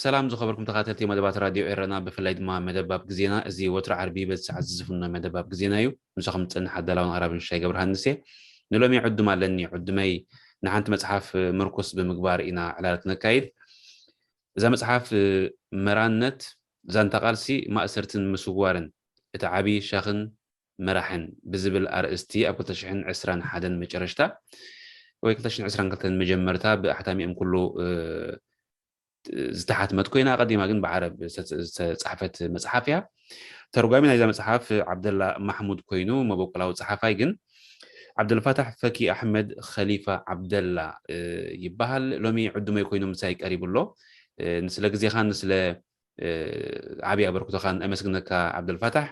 ሰላም ዝኸበርኩም ተኻተልቲ መደባት ራድዮ ኤረና፣ ብፍላይ ድማ መደባብ ግዜና። እዚ ወትሮ ዓርቢ በዚ ሰዓት ዝዝፍኖ መደባብ ግዜና እዩ። ምሳኹም ዝጸንሕ ኣዳላውን ኣራብን ሻይ ገብረሃንስ እየ። ንሎሚ ዕዱም ኣለኒ። ዕዱመይ ንሓንቲ መጽሓፍ ምርኩስ ብምግባር ኢና ዕላል ክነካይድ። እዛ መጽሓፍ መራነት ዛንታ ቃልሲ ማእሰርትን ምስዋርን እቲ ዓቢ ሻኽን መራሕን ብዝብል ኣርእስቲ ኣብ ክልተ ሽሕን ዕስራን ሓደን መጨረሽታ ወይ ክልተ ሽሕን ዕስራን ክልተን መጀመርታ ብኣሕታሚኦም ኩሉ ዝተሓትመት ኮይና፣ ኣቐዲማ ግን ብዓረብ ዝተጻሕፈት መጽሓፍ እያ። ተርጓሚ ናይዛ መጽሓፍ ዓብደላ ማሕሙድ ኮይኑ፣ መበቆላዊ ጸሓፋይ ግን ዓብደልፋታሕ ፈኪ ኣሕመድ ኸሊፋ ዓብደላ ይበሃል። ሎሚ ዕዱመይ ኮይኑ ምሳይ ቀሪቡ ኣሎ። ንስለ ግዜኻን ንስለ ዓብዪ ኣበርክቶኻን ኣመስግነካ ዓብደልፋታሕ።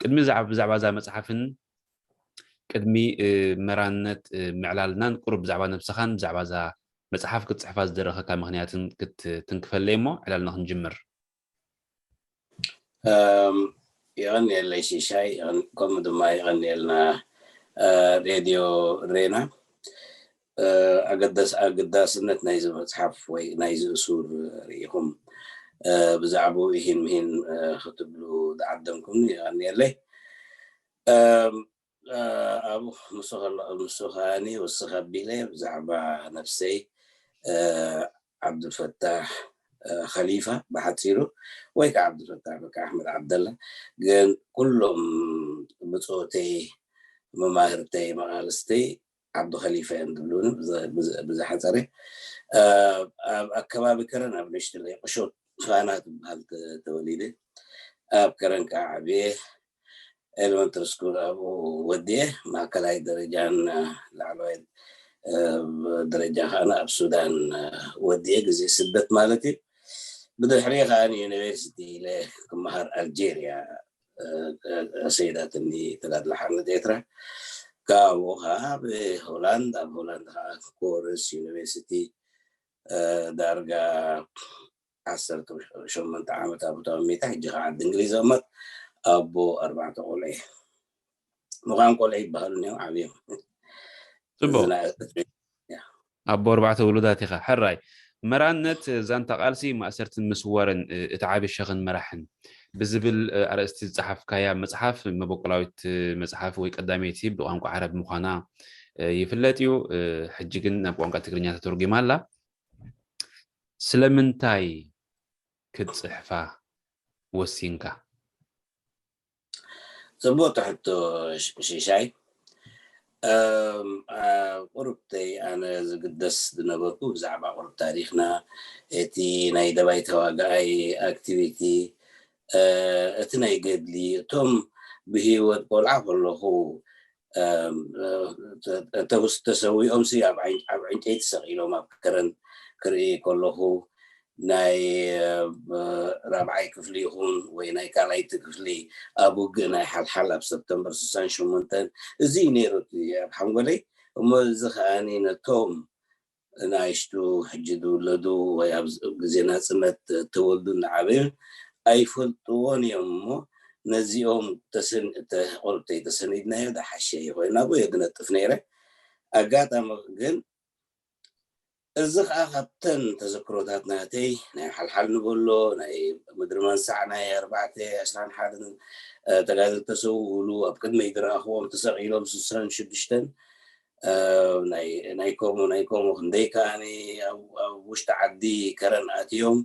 ቅድሚ ብዛዕባ እዛ መጽሓፍን ቅድሚ መራነት ምዕላልናን ቁሩብ ብዛዕባ ነብስኻን ብዛዕባ እዛ መጽሓፍ ክትጽሕፋ ዝደረኸካ ምኽንያትን ክትትንክፈለይ እሞ ዕላልና ክንጅምር። የቐንየለይ ሽሻይ፣ ከምኡ ድማ የቐንየልና ሬድዮ ሬና። ኣገዳስ ኣገዳስነት ናይዚ መፅሓፍ ወይ ናይዚ እሱር ርኢኹም ብዛዕባኡ ይሂን ምሂን ክትብሉ ዝዓደምኩም የቐንየለይ። ኣብኡ ምስ ከሎ ምስ ከዓኒ ውስኽ ኣቢለ ብዛዕባ ነብሰይ ዓብዱልፈታሕ ኸሊፋ ብሓፂሩ ወይ ከዓ ዓብዱልፈታሕ በቃ ኣሕመድ ዓብደላ ግን ኩሎም ብፆተይ መማህርተይ መቓልስተይ ዓብዱ ኸሊፋ እዮም ዝብሉኒ ብዝሓፀረ ኣብ ኣከባቢ ከረን ኣብ ንእሽተይ ቁሾት ፋና ትበሃል ተወሊደ ኣብ ከረን ከዓ ዓብየ ኤለመንተሪ ስኩል ኣብኡ ወዲየ ማእከላይ ደረጃን ላዕለዋይ ደረጃ ከዓነ ኣብ ሱዳን ወዲየ ግዜ ስደት ማለት እዩ። ብድሕሪ ከዓ ንዩኒቨርሲቲ ኢለ ክመሃር ኣልጀርያ ሰይዳትኒ ተጋድሎ ሓርነት ኤርትራ ካብኡ ከዓ ኣብ ሆላንድ ኣብ ሆላንድ ከዓ ኮርስ ዩኒቨርሲቲ ዳርጋ ዓሰርተ ሸሞንተ ዓመት ኣብ ተቐሚጠ ሕጂ ከዓ ዓዲ እንግሊዝ እቕመጥ ኣቦ ኣርባዕተ ቆልዑ እየ። ምዃን ቆልዑ ይበሃሉ እኒኦም ዓብዮም ፅቡቅ ኣቦ ኣርባዕተ ውሉዳት ኢኻ። ሕራይ መራነት ዛንታ ቃልሲ ማእሰርትን ምስዋርን እቲ ዓቢ ሸኽን መራሕን ብዝብል ኣርእስቲ ዝጸሓፍካያ መጽሓፍ መበቆላዊት መጽሓፍ ወይ ቀዳመይቲ ብቋንቋ ዓረብ ምዃና ይፍለጥ እዩ። ሕጂ ግን ናብ ቋንቋ ትግርኛ ተተርጒማ ኣላ። ስለምንታይ ክትጽሕፋ ወሲንካ? ጽቡቕ ሕቶ ሽሻይ። ቁሩብተይ ኣነ ዝግደስ ዝነበርኩ ብዛዕባ ቁሩብ ታሪኽና፣ እቲ ናይ ደባይ ተዋጋኣይ ኣክቲቪቲ፣ እቲ ናይ ገድሊ፣ እቶም ብህይወት ቆልዓ ከለኹ ተሰዊኦም ሲ ኣብ ዕንጨይቲ ሰቒሎም ኣብ ከረን ክርኢ ከለኹ ናይ ራብዓይ ክፍሊ ይኹን ወይ ናይ ካልኣይቲ ክፍሊ ኣብ ውግእ ናይ ሓልሓል ኣብ ሰፕተምበር ስሳን ሸሞንተን እዚ እዩ ነይሩ ኣብ ሓንጎለይ። እሞ እዚ ከዓኒ ነቶም ንኣሽቱ ሕጂ ዝውለዱ ወይ ኣብ ግዜ ናፅነት ተወልዱ እናዓበዩ ኣይፈልጥዎን እዮም እሞ ነዚኦም ቆልተይ ተሰኒድናዮ ዝሓሸ እዩ ኮይኑ ናብኡ እየ ዝነጥፍ ነይረ። ኣጋጣሚ ግን እዚ ከዓ ካብተን ተዘክሮታት ናተይ ናይ ሓልሓል ንበሎ ናይ ምድሪ መንሳዕ ናይ ኣርባዕተ ዕስራን ሓደን ተጋደልቲ ተሰውእሉ ኣብ ቅድመይ ዝረኣኽዎም ተሰቒሎም ስሳን ሽዱሽተን ናይ ኮሞ ናይ ኮሞ ክንደይ ከዓኒ ኣብ ውሽጢ ዓዲ ከረን ኣትዮም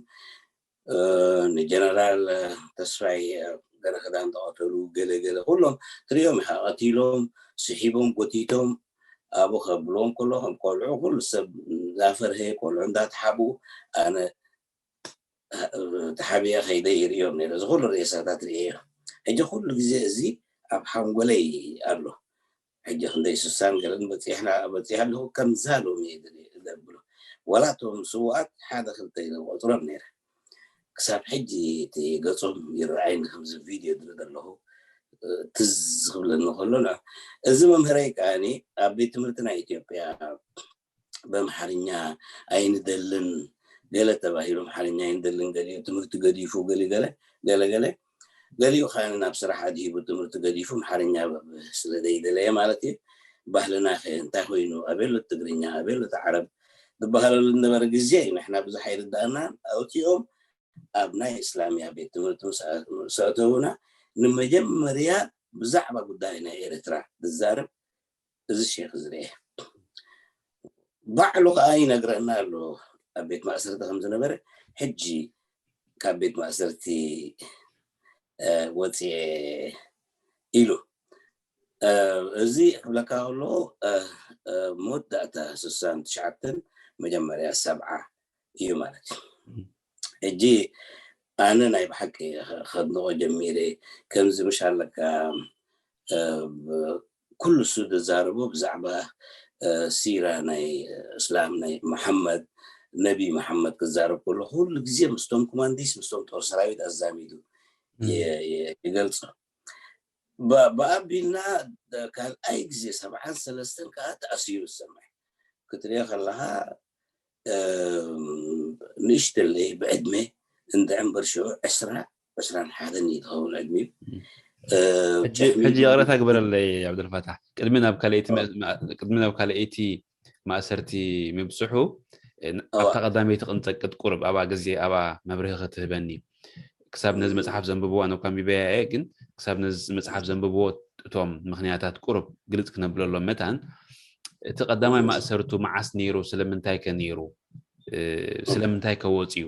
ንጀነራል ተስፋይ ገለ ክዳን ተቐተሉ ገለ ገለ ኩሎም ትሪኦም ኢኻ ቀቲሎም ስሒቦም ጎቲቶም ኣብኡ ከብልዎም ከሎ ከም ቆልዑ ኩሉ ሰብ እንዳፈርሀ ቆልዑ እንዳተሓቡ ኣነ ተሓቢአ ከይደ ይርእዮም ነይረ። እዚ ኩሉ ሬሳታት ርእየ። ሕጂ ኩሉ ግዜ እዚ ኣብ ሓንጎለይ ኣሎ። ሕጂ ክንደይ ስሳን ገለን በፂሕና በፂሕ ኣለኹ ከምዛ ሎሚ እየ ዝብል። ዋላ እቶም ስውኣት ሓደ ክልተ ኢለ ቆፅሮም ነይረ። ክሳብ ሕጂ እቲ ገፆም ይረኣይኒ። ከምዚ ቪድዮ ዝርኢ ዘለኹ ትዝ ክብለኒ ከሎ፣ እዚ መምህረይ ከዓኒ ኣብ ቤት ትምህርቲ ናይ ኢትዮጵያ በምሓርኛ ኣይንደልን ገለ ተባሂሉ፣ ኣምሓርኛ ኣይንደልን፣ ገሊኡ ትምህርቲ ገዲፉ፣ ገሊ ገለ ገለ ገለ፣ ገሊኡ ከኣ ናብ ስራሕ ኣድሂቡ ትምህርቲ ገዲፉ ኣምሓርኛ ስለ ዘይደለየ ማለት እዩ። ባህልና ከ እንታይ ኮይኑ? ኣበሎ ትግርኛ፣ ኣበሎ ዓረብ ዝበሃለሉ ዝነበረ ግዜ እዩ። ንሕና ብዙሕ ኣይርዳእናን። ኣውፂኦም ኣብ ናይ እስላምያ ቤት ትምህርቲ ምስ ኣእተውና፣ ንመጀመርያ ብዛዕባ ጉዳይ ናይ ኤርትራ ዝዛረብ እዚ ሼክ ዝርኤ ባዕሉ ከዓ ይነግረና ኣሎ ኣብ ቤት ማእሰርቲ ከም ዝነበረ። ሕጂ ካብ ቤት ማእሰርቲ ወፅኤ ኢሉ። እዚ ክብለካ ከሎ መወዳእታ ስሳን ትሽዓተን መጀመርያ ሰብዓ እዩ ማለት እዩ። ሕጂ ኣነ ናይ ብሓቂ ከድንቆ ጀሚረ። ከምዚ ምሽ ኣለካ ኩሉ እሱ ዝዛረቦ ብዛዕባ ሲራ ናይ እስላም ናይ መሓመድ ነቢ መሓመድ ክዛረብ ከሎ ኩሉ ግዜ ምስቶም ኮማንዲስ ምስቶም ጦር ሰራዊት ኣዛሚዱ ይገልጾ። ብኣቢልና ካልኣይ ግዜ ሰብዓን ሰለስተን ከዓ ተኣሲሩ ዝሰማዕ ክትሪኦ ከለካ ንእሽተለይ ብዕድመ እንድዕምበር ሽዑ ዕስራ ዕስራን ሓደን እዩ ዝኸውን ዕድሚኡ። ሕጂ ይቕረታ ግበረለይ ዓብደልፋታሕ፣ ቅድሚ ናብ ካልኣይቲ ማእሰርቲ ምብፅሑ ኣብታ ቀዳመይቲ ቅንፀቅጥ ቁርብ ኣብኣ ግዜ ኣብኣ መብርሂ ክትህበኒ ክሳብ ነዚ መፅሓፍ ዘንብብዎ ኣነ እኳ ኣንቢበያ እየ፣ ግን ክሳብ ነዚ መፅሓፍ ዘንብብዎ እቶም ምኽንያታት ቁሩብ ግልፅ ክነብለሎም መታን፣ እቲ ቀዳማይ ማእሰርቱ መዓስ ነይሩ? ስለምንታይ ከ ነይሩ? ስለምንታይ ከ ወፅዩ?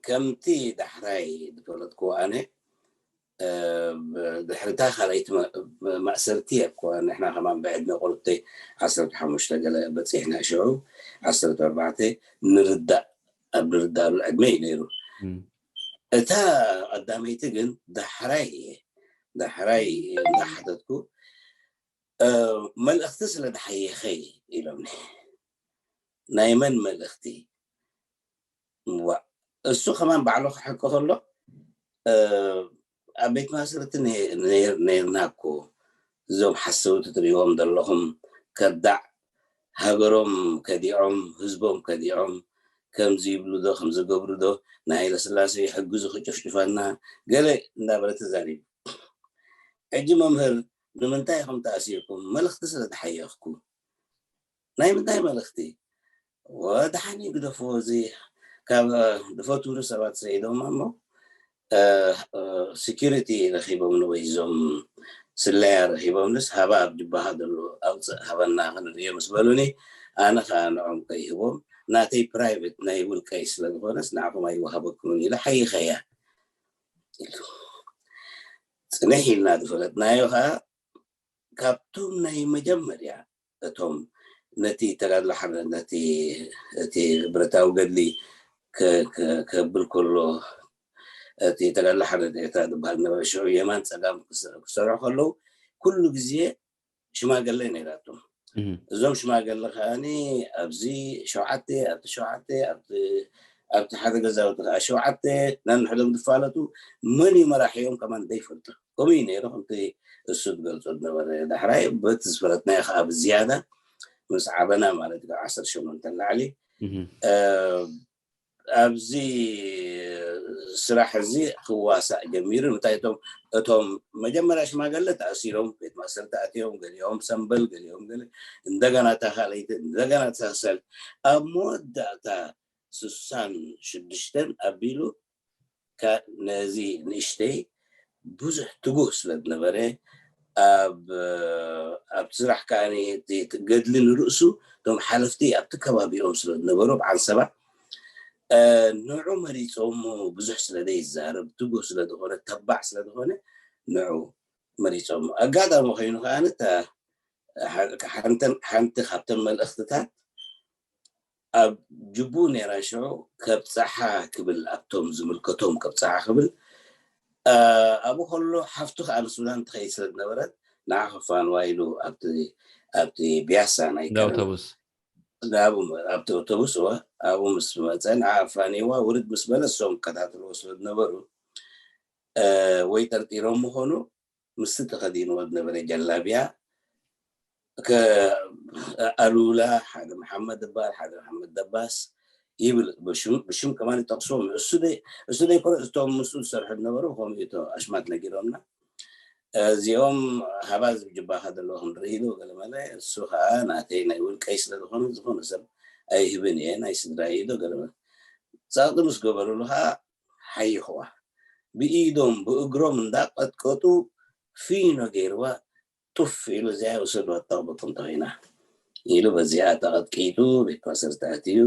ከምቲ ዳሕራይ ዝፈለጥኩዎ ኣነ ድሕርታ ካልኣይቲ ማእሰርቲ እኮ ንሕና ከማን ብዕድመ ቆልተይ ዓሰርተ ሓሙሽተ ገለ በፂሕና ሽዑ ዓሰርተ ኣርባዕተ ንርዳእ ኣብ ንርዳእሉ ዕድመ እዩ ነይሩ። እታ ቀዳመይቲ ግን ዳሕራይ እየ ዳሕራይ እንዳሓተትኩ መልእኽቲ ስለ ዝሓየኸ ኢሎምኒ። ናይ መን መልእኽቲ? እሱ ከማን ባዕሉ ክሕቂ ከሎ ኣብ ቤት ማእሰርቲ ነይርና እኮ እዞም ሓሰውቲ ትሪእዎም ዘለኹም ከዳዕ ሃገሮም ከዲዖም ህዝቦም ከዲዖም ከምዚ ይብሉ ዶ ከምዚ ገብሩ ዶ ንሃይለስላሴ ይሕግዙ ክጭፍጭፈና ገለ እንዳበለ ተዛሪቡ። ሕጂ መምህር ንምንታይ ኢኹም ተኣሲርኩም? መልእኽቲ ስለ ተሓየኽኩ። ናይ ምንታይ መልእኽቲ? ወድሓን ግደፍዎ እዚ ካብ ዝፈትውሉ ሰባት ሰኢዶም እሞ security ረኺቦምኒ ወይ እዞም ስለያ ረኺቦምንስ ሃባ ኣብ ጅባኻ ዘሎ ኣውፅእ ሃበና ክንርእዮ ምስ በሉኒ ኣነ ከዓ ንዖም ከይህቦም ናተይ private ናይ ውልቀይ ስለዝኾነስ ንዓኹም ኣይወሃበኩምን ኢለ ሓይኸያ ኢሉ ፅንሕ ኢልና ዝፈለጥናዮ ከዓ ካብቶም ናይ መጀመርያ እቶም ነቲ ተጋድሎ ሓርነት ነቲ እቲ ብረታዊ ገድሊ ከብል ከሎ እቲ ተጋድሎ ሓርነት ኤርትራ ዝበሃል ነበረ ሽዑ የማን ፀጋም ክሰርሑ ከለዉ ኩሉ ግዜ ሽማገለ ነይራቶም። እዞም ሽማገለ ከዓኒ ኣብዚ ሸውዓተ ኣብቲ ሸውዓተ ኣብቲ ሓደ ገዛውቲ ከዓ ሸውዓተ ነንሕዶም ዝፋለጡ መን እዩ መራሒኦም ከማን ዘይፈልጡ ከምኡ እዩ ነይሩ። ከምቲ እሱ ዝገልፆ ዝነበረ ዳሕራይ በቲ ዝፈለጥናዮ ከዓ ብዝያዳ ምስ ዓበና ማለት ካብ ዓሰርተ ሸሞንተ ንላዕሊ ኣብዚ ስራሕ እዚ ክዋሳእ ጀሚሩ። እንታይ እቶም እቶም መጀመርያ ሽማገለ ተኣሲሮም ቤት ማእሰርቲ ኣትዮም፣ ገሊኦም ሰምበል፣ ገሊኦም ገለ እንደገና እታ ካልኣይቲ እንደገና ተሳሰል ኣብ መወዳእታ ስሳን ሽዱሽተን ኣቢሉ ነዚ ንእሽተይ ብዙሕ ትጉህ ስለ ዝነበረ ኣብ ኣብቲ ስራሕ ከዓ ገድሊ ንርእሱ እቶም ሓለፍቲ ኣብቲ ከባቢኦም ስለ ዝነበሩ ብዓንሰባ ንዑ መሪፆሞ ብዙሕ ስለ ዘይዛረብ ትጉህ ስለ ዝኾነ ተባዕ ስለ ዝኾነ ንዑ መሪፆሞ ኣጋጣሚ ኮይኑ ከዓ ሓንቲ ካብተን መልእኽትታት ኣብ ጅቡ ነይራ ሽዑ ከብፅሓ ክብል ኣብቶም ዝምልከቶም ከብፅሓ ክብል ኣብኡ ከሎ ሓፍቱ ከዓ ንሱዳን ትኸይድ ስለ ዝነበረት ንዓ ከፋንዋ ኢሉ ኣብቲ ኣብቲ ቢያሳ ናይ ቀደም ኣውቶቡስ ኣብቲ ኣውቶቡስ እወ ኣብኡ ምስ መፀ ንዓ ኣፋንዋ ውርድ ምስ በለ እሶም ከታተልዎ ስለ ዝነበሩ ወይ ጠርጢሮም ምኾኑ ምስቲ ተኸዲንዎ ዝነበረ ጀላብያ ኣሉላ ሓደ መሓመድ እባል ሓደ መሓመድ ደባስ ይብል ብሽም ከማን ይጠቕስዎም እሱ ዘይኮነ እቶም ምስኡ ዝሰርሑ ዝነበሩ ከምኡ እቶ ኣሽማት ነጊሮምና እዚኦም ሃባ ዝብጅባኻ ዘለኹም ርኢ ዶ ገለመለ እሱ ከዓ ናተይ ናይ ውልቀይ ስለ ዝኾነ ዝኾነ ሰብ ኣይህብን እየ ናይ ስድራ ዶ ገለመለ ፃቕጢ ምስ ገበሩሉ ከዓ ሓይኽዋ ብኢዶም ብእግሮም እንዳቀጥቀጡ ፊኖ ገይርዋ ጡፍ ኢሉ እዚኣ ውሰድዋ ተቕበኩም ተኾይና ኢሉ በዚኣ ተቐጥቂጡ ቤት ማእሰርቲ ኣትዩ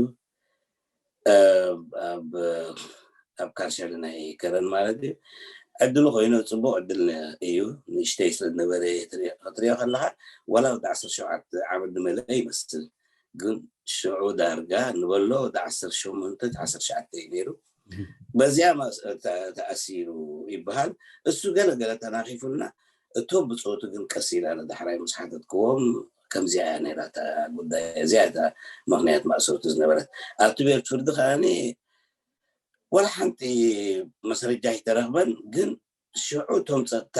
ኣብ ካርሸል ናይ ከረን ማለት እዩ ዕድሉ ኮይኑ ፅቡቅ ዕድል እዩ ንእሽተይ ስለ ዝነበረ ክትሪኦ ከለካ ዋላ ወዲ ዓሰርተ ሸውዓተ ዓመት ዝመልአ ይመስል ግን ሽዑ ዳርጋ ንበሎ ወዲ ዓሰርተ ሸሞንተ ዓሰርተ ትሽዓተ እዩ ነይሩ በዚኣ ተኣሲሩ ይበሃል እሱ ገለ ገለ ተናኺፉልና እቶም ብፆቱ ግን ቀስ ኢላ ንዳሕራይ ምስ ሓተትክዎም ከምዚኣ እያ ነይራ እታ ጉዳይ እዚኣ እታ ምክንያት ማእሰርቱ ዝነበረት ኣብቲ ቤት ፍርዲ ከዓኒ ዋላ ሓንቲ መስረጃ ኣይተረኽበን ግን ሽዑ እቶም ፀጥታ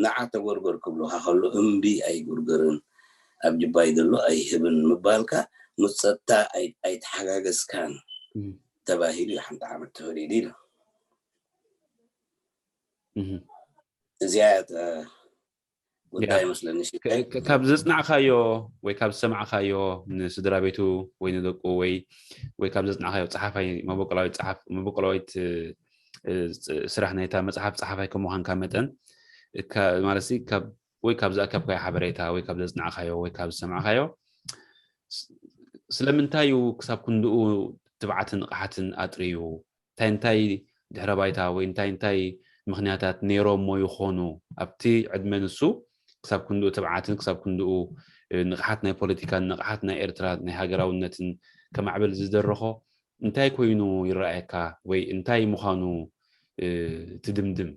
ንዓ ተጎርጎር ክብሉካ ከሎ እምቢ ኣይጉርግርን ኣብ ጅባይ ዘሎ ኣይህብን ምባልካ ምስ ፀጥታ ኣይተሓጋገዝካን ተባሂሉ እዩ ሓንቲ ዓመት ተፈሪዱ ኢሉ እዚኣ ጉዳይ መስለኒ ካብ ዘፅናዕካዮ ወይ ካብ ዝሰማዕካዮ ንስድራ ቤቱ ወይ ንደቁ ወይ ወይ ካብ ዘፅናዕካዮ ፀሓፋይ መበቆላዊት መበቆላዊት ስራሕ ናይታ መፅሓፍ ፀሓፋይ ከምዃንካ መጠን ማለት ወይ ካብ ዝኣከብካዮ ሓበሬታ ወይ ካብ ዘፅናዕካዮ ወይ ካብ ዝሰማዕካዮ ስለምንታይ እዩ ክሳብ ክንድኡ ትብዓትን ንቕሓትን ኣጥርዩ እንታይ እንታይ ድሕረ ባይታ ወይ እንታይ እንታይ ምክንያታት ነይሮሞ ይኾኑ ኣብቲ ዕድመ ንሱ ክሳብ ክንድኡ ትብዓትን ክሳብ ክንድኡ ንቕሓት ናይ ፖለቲካን ንቕሓት ናይ ኤርትራ ናይ ሃገራውነትን ከማዕብል ዝደረኾ እንታይ ኮይኑ ይረኣየካ ወይ እንታይ ምዃኑ ትድምድም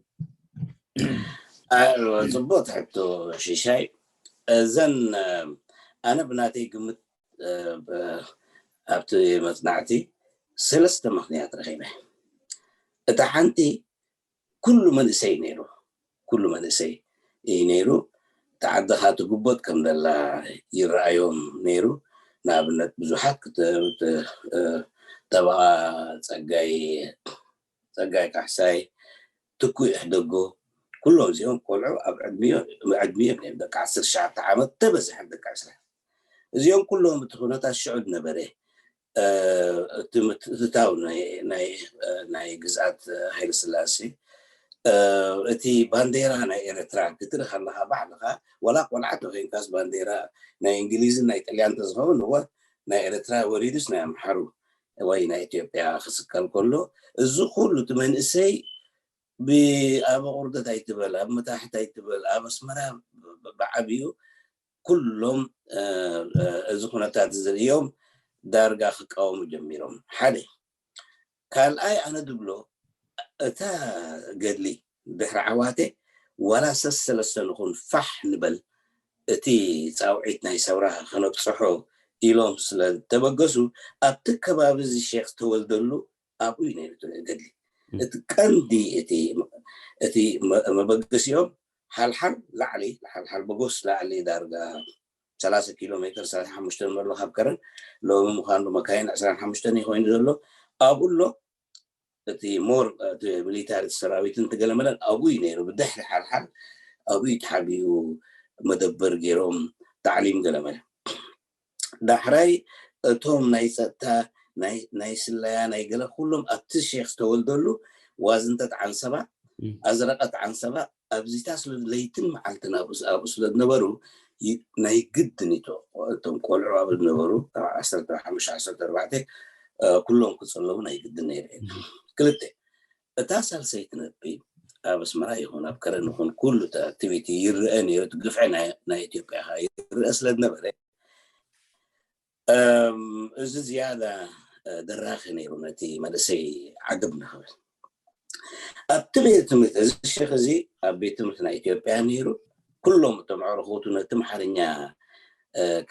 ፅቡቅ ትሕቶ ሽሻይ እዘን ኣነ ብናተይ ግምት ኣብቲ መፅናዕቲ ሰለስተ ምክንያት ረኺበ እታ ሓንቲ ኩሉ መንእሰይ ነይሩ ኩሉ መንእሰይ እዩ ነይሩ ተዓድኻ ትጉበጥ ከም ዘላ ይረኣዮም ነይሩ ንኣብነት ብዙሓት ጠበቓ ፀጋይ ፀጋይ ካሕሳይ ትኩ ይሕደጎ ኩሎም እዚኦም ቆልዑ ኣብ ዕድሚኦም እዮም ደቂ ዓሰርተ ትሽዓተ ዓመት ተበዝሐን ደቂ ዕስራ እዚኦም ኩሎም እቲ ኩነታት ሽዑ ዝነበረ እቲ ምትእትታው ናይ ግዝኣት ሃይለ ስላሴ እቲ ባንዴራ ናይ ኤርትራ ክትርኢ ከለካ ባዕልካ ዋላ ቆልዓ ተኮይንካስ ባንዴራ ናይ እንግሊዝን ናይ ጥልያን ተዝኸውን እወ ናይ ኤርትራ ወሪዱስ ናይ ኣምሓሩ ወይ ናይ ኢትዮጵያ ክስቀል ከሎ እዚ ኩሉ እቲ መንእሰይ ብኣበ ቁርደት ኣይትበል ኣብ መታሕት ኣይትበል ኣብ ኣስመራ ብዓብዩ ኩሎም እዚ ኩነታት ዝርእዮም ዳርጋ ክቃወሙ ጀሚሮም ሓደ ካልኣይ ኣነ ዝብሎ እታ ገድሊ ድሕሪ ዓዋተ ዋላ ሰሰለስተ ንኹን ፋሕ ንበል እቲ ፃውዒት ናይ ሰውራ ከነብፅሖ ኢሎም ስለ ዝተበገሱ ኣብቲ ከባቢ እዚ ሼክ ዝተወልደሉ ኣብኡ እዩ ነይሩ ገድሊ እቲ ቀንዲ እቲ መበገሲኦም ሓልሓል ላዕሊ ሓልሓል በጎስ ላዕሊ ዳርጋ ሰላሳ ኪሎ ሜትር ሰላሳ ሓሙሽተ መሎ ካብ ከረን ሎሚ ምዃኑ መካይን ዕስራን ሓሙሽተን ኮይኑ ዘሎ ኣብኡ ኣሎ እቲ ሞር ሚሊታሪ ሰራዊትን ትገለመለን ኣብኡ እዩ ነይሩ ብድሕሪ ሓልሓል ኣብኡ ተሓቢኡ መደበር ገይሮም ታዕሊም ገለመለ ዳሕራይ እቶም ናይ ፀጥታ ናይ ስለያ ናይ ገለ ኩሎም ኣብቲ ሼክ ዝተወልደሉ ዋዝንተት ዓንሰባ ኣዝረቀት ዓንሰባ ኣብዚታ ስለ ለይትን መዓልትን ኣብኡ ስለ ዝነበሩ ናይ ግድን እቶም ቆልዑ ኣብ ዝነበሩ ዓሰርተ ሓሙሽተ ዓሰርተ ኣርባዕተ ኩሎም ክፅለቡ ናይ ግድን ነይሩ ክልተ እታ ሳልሰይቲ ነጥቢ ኣብ ኣስመራ ይኹን ኣብ ከረን ይኹን ኩሉ እቲ ኣክቲቪቲ ይረአ ነይሩ እቲ ግፍዒ ናይ ኢትዮጵያ ከዓ ይረአ ስለ ዝነበረ እዚ ዝያዳ ደራኺ ነይሩ ነቲ መንእሰይ ዓገብ ንኽብል። ኣብቲ ቤት ትምህርቲ፣ እዚ ሸኽ እዚ ኣብ ቤት ትምህርቲ ናይ ኢትዮጵያ ነይሩ። ኩሎም እቶም ኣዕሩኹቱ ነቲ ኣምሓርኛ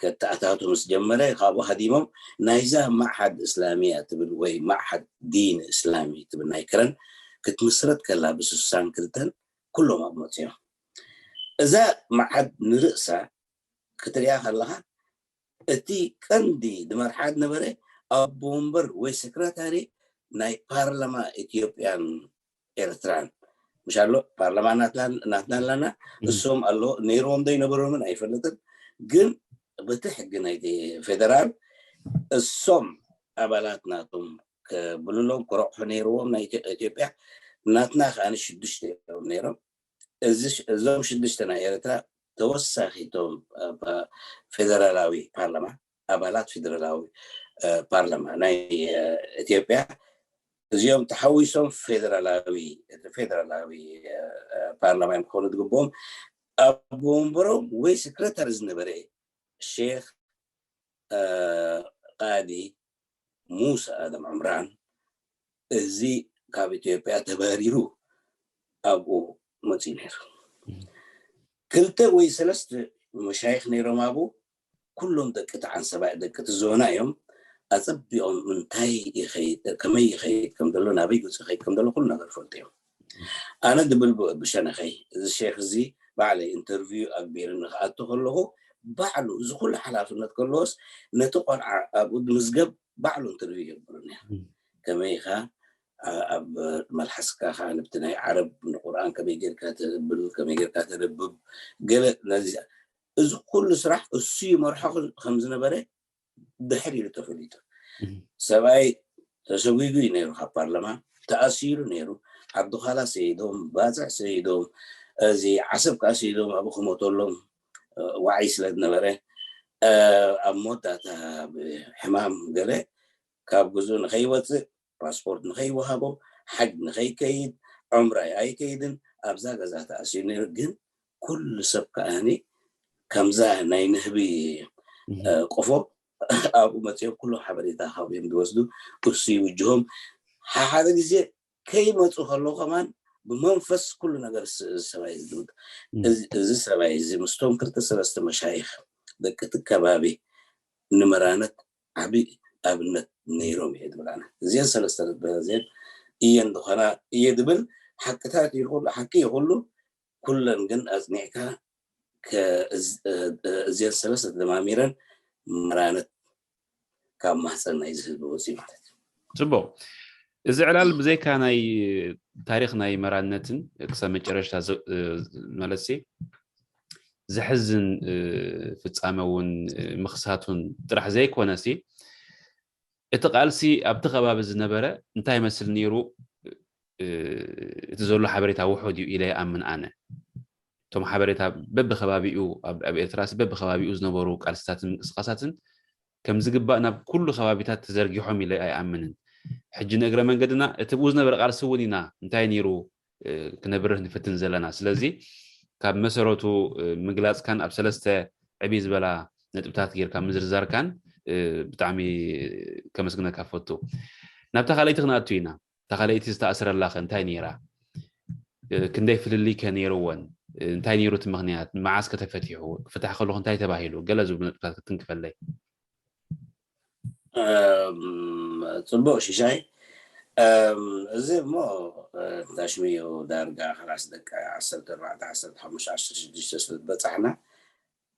ከተኣታቱ ምስ ጀመረ፣ ካብኡ ሃዲሞም ናይዛ ማዕሓድ እስላሚያ ትብል ወይ ማዕሓድ ዲን እስላሚ ትብል ናይ ከረን ክትምስረት ከላ ብስሳን ክልተን ኩሎም ኣብ መፅዮም። እዛ ማዕሓድ ንርእሳ ክትሪኣ ከለኻ እቲ ቀንዲ ዝመርሓ ዝነበረ ኣቦ ወንበር ወይ ሰክረታሪ ናይ ፓርላማ ኢትዮጵያን ኤርትራን ምሻሎ ፓርላማ ናትና ኣለና። እሶም ኣሎ ነይርዎም ዶ ይነበሮምን ኣይፈልጥን። ግን በቲ ሕጊ ናይ ፌደራል እሶም ኣባላት ናቶም ከብልሎም ክረቑሑ ነይርዎም ናይ ኢትዮጵያ። ናትና ከኣ ሽዱሽተ እዮም ነይሮም። እዞም ሽዱሽተ ናይ ኤርትራ ተወሳኺ ቶም ፌደራላዊ ፓርላማ ኣባላት ፌደራላዊ ፓርላማ ናይ ኢትዮጵያ እዚኦም ተሓዊሶም ፌደራላዊ ፌደራላዊ ፓርላማ እዮም ክኾኑ ዝግብኦም። ኣብ ወንበሮም ወይ ሰክረታሪ ዝነበረ ሼክ ቃዲ ሙሳ ኣደም ዑምራን እዚ ካብ ኢትዮጵያ ተባሪሩ ኣብኡ መፅኡ ነይሩ። ክልተ ወይ ሰለስተ መሻይኽ ነይሮም ኣብኡ። ኩሎም ደቂ ተዓንሰባ ደቂ እቲ ዞና እዮም። ኣፀቢቖም እንታይ ይኸይድ ከመይ ይኸይድ ከም ዘሎ ናበይ ገፁ ይኸይድ ከም ዘሎ ኩሉ ነገር ፈልጡ እዮም። ኣነ ድብል ብሸነኸይ እዚ ሼክ እዚ ባዕለይ ኢንተርቪው ኣግቢርኒ ክኣቱ ከለኹ ባዕሉ እዚ ኩሉ ሓላፍነት ከለዎስ ነቲ ቆልዓ ኣብኡ ድምዝገብ ባዕሉ ኢንተርቪው ይገብሩ ነይሩ። ከመይ ኢኻ ኣብ መልሓስካ ከዓ ንብቲ ናይ ዓረብ ንቁርኣን ከመይ ጌርካ ተብል ከመይ ጌርካ ተነብብ ገለ ነዚ እዚ ኩሉ ስራሕ እሱ ይመርሖ ከም ዝነበረ ድሕር ኢሉ ተፈሊጡ። ሰብኣይ ተሰጒጉ እዩ ነይሩ ካብ ፓርላማ ተኣሲሩ ነይሩ። ዓብዱኻላ ሰይዶም ባፅዕ ሰይዶም እዚ ዓሰብ ከዓ ሰይዶም ኣብኡ ክሞተሎም ዋዒ ስለ ዝነበረ ኣብ መወዳእታ ብሕማም ገለ ካብ ግዝኡ ንኸይወፅእ ፓስፖርት ንኸይወሃቦ ሓጅ ንኸይከይድ ዑምራ ኣይከይድን ኣብዛ ገዛ ተኣሲሩ ነይሩ። ግን ኩሉ ሰብ ከኣኒ ከምዛ ናይ ንህቢ ቆፎ ኣብኡ መፅኦም ኩሉ ሓበሬታ ካብ እዮም ዝወስዱ። እሱ ይውጅሆም ሓደ ግዜ ከይመፁ ከለዉ ከማን ብመንፈስ ኩሉ ነገር ሰብኣይ ዝልውጥ። እዚ ሰብኣይ እዚ ምስቶም ክልተ ሰለስተ መሻይኽ ደቂ እቲ ከባቢ ንመራነት ዓብዪ ኣብነት ነይሮም እየ ዝብል ኣነ። እዚአን ሰለስተ ነጥቢ እዚአን እየን ዝኾና እየ ዝብል ሓቅታት እዩ ኩሉ ሓቂ እዩ ኩሉ ኩለን ግን ኣፅኒዕካ እዚአን ሰለስተ ተደማሚረን መራነት ካብ ማህፀን ናይ ዝህብ ወፂ ማለት እዩ። ፅቡቅ። እዚ ዕላል ብዘይካ ናይ ታሪክ ናይ መራነትን ክሳብ መጨረሽታ ማለት ዘሕዝን ፍፃመ እውን ምኽሳቱን ጥራሕ ዘይኮነሲ እቲ ቃልሲ ኣብቲ ከባቢ ዝነበረ እንታይ ይመስል ነይሩ እቲ ዘሎ ሓበሬታ ውሑድ እዩ ኢለ ይኣምን ኣነ። እቶም ሓበሬታ በብከባቢኡ ኣብ ኤርትራሲ በብከባቢኡ ዝነበሩ ቃልስታትን ምንቅስቃሳትን ከም ዝግባእ ናብ ኩሉ ከባቢታት ተዘርጊሖም ኢለ ኣይኣምንን። ሕጂ ንእግረ መንገድና እቲ ብኡ ዝነበረ ቃልሲ እውን ኢና እንታይ ነይሩ ክነብርህ ንፍትን ዘለና። ስለዚ ካብ መሰረቱ ምግላፅካን ኣብ ሰለስተ ዕብይ ዝበላ ነጥብታት ጌርካ ምዝርዛርካን ብጣዕሚ ከመስግነካ ፈቱ። ናብታ ካልኣይቲ ክንኣቱ ኢና። እታ ካልኣይቲ ዝተኣስረላ ከ እንታይ ነይራ? ክንደይ ፍልልይ ከ ነይርወን? እንታይ ነይሩ እቲ ምኽንያት? መዓስ ከ ተፈቲሑ? ክፍታሕ ከለኹ እንታይ ተባሂሉ? ገለ ዝብሉ ነጥብታት ክትንክፈለይ። ፅቡቅ ሽሻይ። እዚ እሞ ታሽሚዩ ዳርጋ ክላስ ደቂ ዓሰርተ ኣርባዕተ ዓሰርተ ሓሙሽተ ዓሰርተ ሽዱሽተ ስለ ዝበፃሕና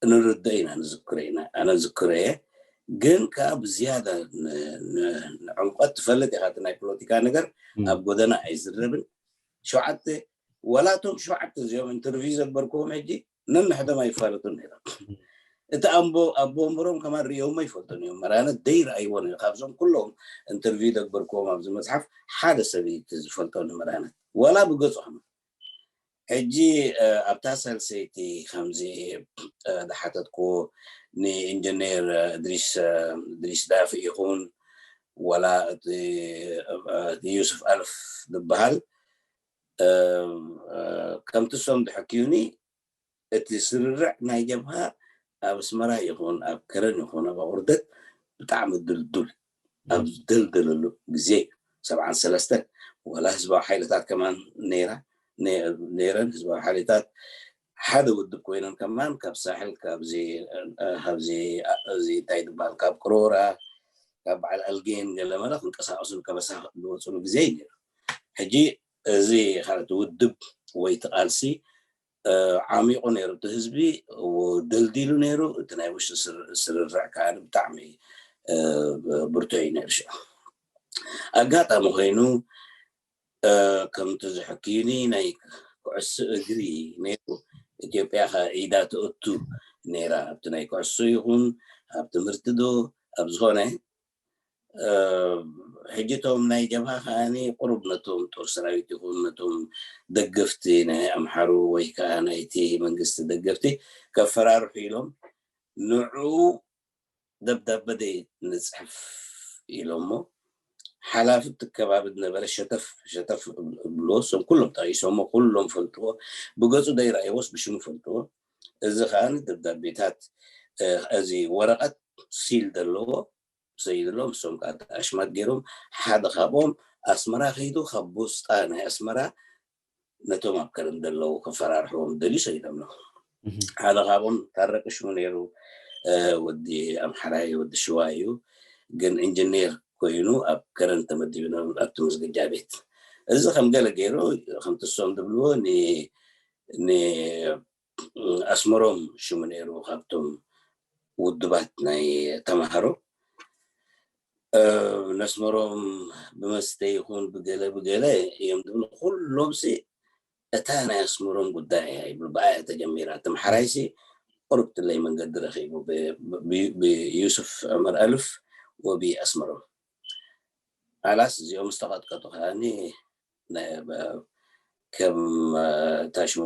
ንርድኦ ኢና ንዝክሮ ኢና ኣነ ዝክሮ እየ። ግን ከዓ ብዝያዳ ንዕምቆት ትፈልጥ ኢካ እቲ ናይ ፖለቲካ ነገር ኣብ ጎደና ኣይዝረብን። ሸውዓተ ወላቶም ሸውዓተ እዚኦም ኢንተርቪው ዘግበርክዎም ሕጂ ነንሕዶም ኣይፋለጡን ነይሮም። እቲ ኣቦ ኣቦ ወንበሮም ከማን ርእዮሞ ኣይፈልጡን እዮም። መራነት ደይ ረኣይዎ ነይሩ። ካብዞም ኩሎም ኢንተርቪው ዘግበርክዎም ኣብዚ መፅሓፍ ሓደ ሰብ እዩ እቲ ዝፈልጦ ንመራነት ዋላ ብገፁ ከማን። ሕጂ ኣብታ ሳልሰይቲ ከምዚ ዝሓተትኩ ንኢንጂነር ድሪስ ድሪስ ዳፍ ይኹን ዋላ እቲ ዩሱፍ ኣልፍ ዝበሃል ከምቲ ሶም ድሕኪዩኒ እቲ ስርርዕ ናይ ጀብሃ ኣብ ኣስመራ ይኹን ኣብ ከረን ይኹን ኣብ ኣቑርደት ብጣዕሚ ድልዱል ኣብ ዝደልደለሉ ግዜ እዩ። ሰብዓን ሰለስተን ዋላ ህዝባዊ ሓይልታት ከማን ነይራ ነይረን ህዝባዊ ሓይልታት ሓደ ውድብ ኮይነን ከማን ካብ ሳሕል ካብዚ ካብዚ እዚ እንታይ ዝበሃል ካብ ቅሮራ ካብ በዓል ኣልጌን ገለመለ ክንቀሳቀሱ ከበሳ ዝወፅሉ ግዜ እዩ ነይሩ። ሕጂ እዚ ካልእ ውድብ ወይ እቲ ቃልሲ ዓሚቑ ነይሩ፣ እቲ ህዝቢ ደልዲሉ ነይሩ፣ እቲ ናይ ውሽጢ ስርርዕ ከዓ ብጣዕሚ ብርቱዕ እዩ ነይሩ። ሽዑ ኣጋጣሚ ኮይኑ ከምቲ ዝሕክዩኒ ናይ ኩዕሶ እግሪ ነይሩ፣ ኢትዮጵያ ከዓ ኢዳ ትእቱ ነይራ ኣብቲ ናይ ኩዕሶ ይኹን ኣብ ትምህርቲ ዶ ኣብ ዝኾነ ሕጂ እቶም ናይ ጀብሃ ከዓኒ ቁሩብ ነቶም ጦር ሰራዊት ይኹን ነቶም ደገፍቲ ናይ ኣምሓሩ ወይ ከዓ ናይቲ መንግስቲ ደገፍቲ ከፈራርሑ ኢሎም ንዕኡ ደብዳበ ደይ ንፅሕፍ ኢሎሞ ሓላፊ እቲ ከባቢ ዝነበረ ሸተፍ ሸተፍ እብልዎ እሶም ኩሎም ጠቂሶሞ ኩሎም ፈልጥዎ ብገፁ ደይረኣይዎስ ብሽሙ ፈልጥዎ እዚ ከዓ ደብዳቤታት እዚ ወረቀት ሲል ዘለዎ ሰይድሎም እሶም ከዓ ኣሽማት ገይሮም ሓደ ካብኦም ኣስመራ ከይዱ ካብ ቦስጣ ናይ ኣስመራ ነቶም ኣብ ከረን ዘለዉ ከፈራርሕዎም ደልዩ ሰይዶም ነው ሓደ ካብኦም ታረቀ ሽሙ ነይሩ ወዲ ኣምሓራይ ወዲ ሽዋ እዩ ግን ኢንጂኒር ኮይኑ ኣብ ከረን ተመዲቡ ኣብቲ መዝገጃ ቤት እዚ ከም ገለ ገይሩ ከምቲ እሶም ዝብልዎ ኣስመሮም ሽሙ ነይሩ ካብቶም ውድባት ናይ ተምሃሮ ነስመሮም ብመስተ ይኹን ብገለ ብገለ እዮም ዝብሉ ኩሎም ሲ እታ ናይ ኣስመሮም ጉዳይ እያ ይብሉ ብኣያ ተጀሚራ ተምሓራይ ሲ ቁርብትለይ መንገዲ ረኺቡ ብዩሱፍ ዕመር ኣልፍ ወቢ ኣስመሮም ኣላስ እዚኦም ዝተቐጥቀጡ ከዓኒ ከም ታሽሙ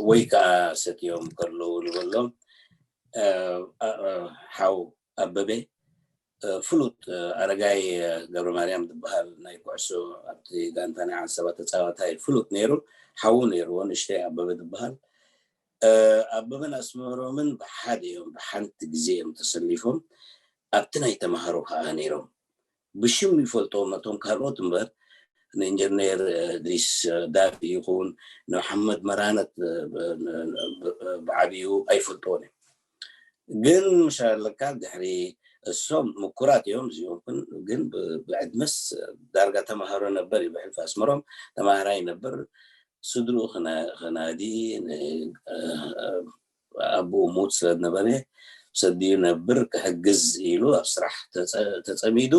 ወይ ከዓ ሰትዮም ከለዉ ንበሎም ሓው ኣበበ ፍሉጥ ኣረጋይ ገብረ ማርያም ዝበሃል ናይ ኩዕሶ ኣብቲ ጋንታ ናይ ዓንሰባ ተፃዋታይ ፍሉጥ ነይሩ ሓዉ ነይርዎ ንእሽተይ ኣበበ ዝበሃል ኣበበን ኣስመሮምን ብሓደ እዮም ብሓንቲ ግዜ እዮም ተሰሊፎም ኣብቲ ናይ ተምሃሮ ከዓ ነይሮም ብሽም ይፈልጦም ነቶም ካልኦት እምበር ንኢንጀነር እድሪስ ዳፊ ይኹን ንመሓመድ መራነት ብዓብዩ ኣይፈልጥዎን እዮም ግን ምሻለካ ድሕሪ እሶም ምኩራት እዮም እዚኦም ግን ብዕድመስ ዳርጋ ተምሃሮ ነበር እዩ ብሕልፊ ኣስመሮም ተምሃራይ ነበር ስድርኡ ክናዲ ኣቦኡ ሙት ስለ ዝነበረ ሰድዩ ነብር ክሕግዝ ኢሉ ኣብ ስራሕ ተጸሚዱ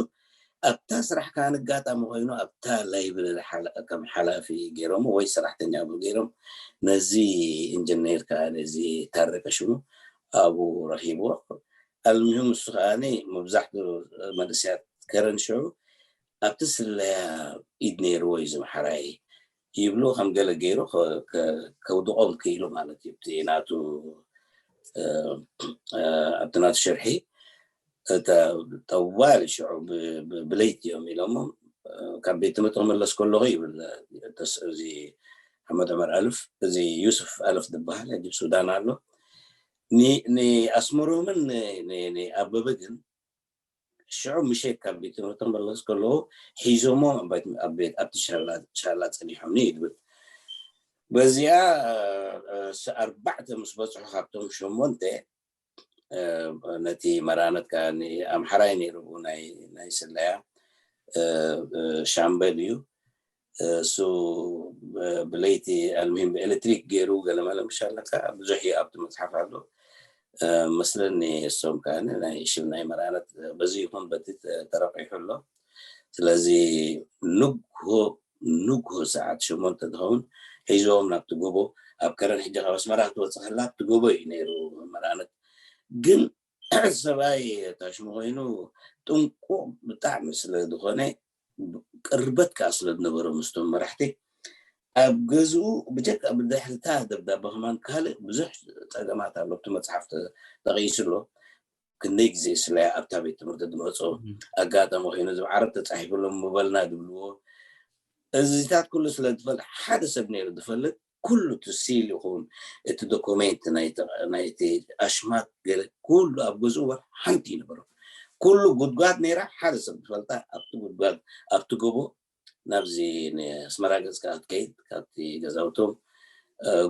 ኣብታ ስራሕ ከዓ ንጋጣሚ ኮይኑ ኣብታ ላይብረሪ ከም ሓላፊ ገይሮም ወይ ሰራሕተኛ ገይሮም ነዚ ኢንጂነር ከዓ ነዚ ታረቀ ሽሙ ኣብኡ ረኪብዎ ኣልሚሁም እሱ ከዓ መብዛሕትኡ መንእሰያት ከረን ሽዑ ኣብቲ ስለያ ኢድ ነይርዎ እዩ ዝምሓራይ ይብሉ ከም ገለ ገይሩ ከውድቆም ክኢሉ ማለት እዩ እቲ ናቱ ኣብቲ ናቱ ሽርሒ ጠዋል ሽዑ ብለይቲ እዮም ኢሎሞ ካብ ቤት ትምህርቲ ክመለስ ከለኹ ይብል እዚ ሓመድ ዑመር ኣልፍ እዚ ዩስፍ ኣልፍ ዝበሃል ሕጂ ሱዳን ኣሎ ንኣስመሮምን ኣበበ ግን ሽዑ ምሸት ካብ ቤት ትምህርቲ ክመለስ ከለዉ ሒዞሞ ኣብቲ ሻላ ፀኒሖምኒ ይብል በዚኣ ኣርባዕተ ምስ በፅሑ ካብቶም ሸሞንተ ነቲ መራነት ከዓ ኣምሓራይ ነይሩ ናይ ስለያ ሻምበል እዩ እሱ ብለይቲ ኣልሚሂም ብኤሌክትሪክ ገይሩ ገለመለ ምሻለካ ብዙሕ እዩ ኣብቲ መፅሓፍ ኣሎ መስለኒ እሶም ከዓ ናይ ሽም ናይ መራነት በዚ ይኹን በቲ ተረቂሑ ኣሎ ስለዚ ንግሆ ንግሆ ሰዓት ሸሞንተ ትኸውን ሒዞም ናብቲ ጎቦ ኣብ ከረን ሕጂ ካብ ኣስመራ ክትወፅእ ከላ ኣብቲ ጎቦ እዩ ነይሩ መራነት ግን ሰብኣይ ታሽሙ ኮይኑ ጥንቁቕ ብጣዕሚ ስለ ዝኾነ ቅርበት ከዓ ስለ ዝነበሮ ምስቶም መራሕቲ ኣብ ገዝኡ ብጀካ ብድሕርታ ደብዳበ ከማን ካልእ ብዙሕ ፀገማት ኣሎ እቲ መፅሓፍ ተጠቂሱ ኣሎ ክንደይ ግዜ ስለያ ኣብታ ቤት ትምህርቲ ዝመፅኦ ኣጋጣሚ ኮይኑ እዚ ዓረብ ተፃሒፍሎም ምበልና ዝብልዎ እዚታት ኩሉ ስለ ዝፈልጥ ሓደ ሰብ ነይሩ ዝፈልጥ ኩሉ እቲ ሲል ይኹን እቲ ዶኩሜንት ናይቲ ኣሽማት ገለ ኩሉ ኣብ ገዝኡ ወላ ሓንቲ ይነበሮ ኩሉ ጉድጓድ ነይራ ሓደ ሰብ ዝፈልጣ ኣብቲ ጉድጓድ ኣብቲ ጎቦ ናብዚ ኣስመራ ገጽካ ክትከይድ ካብቲ ገዛውቶም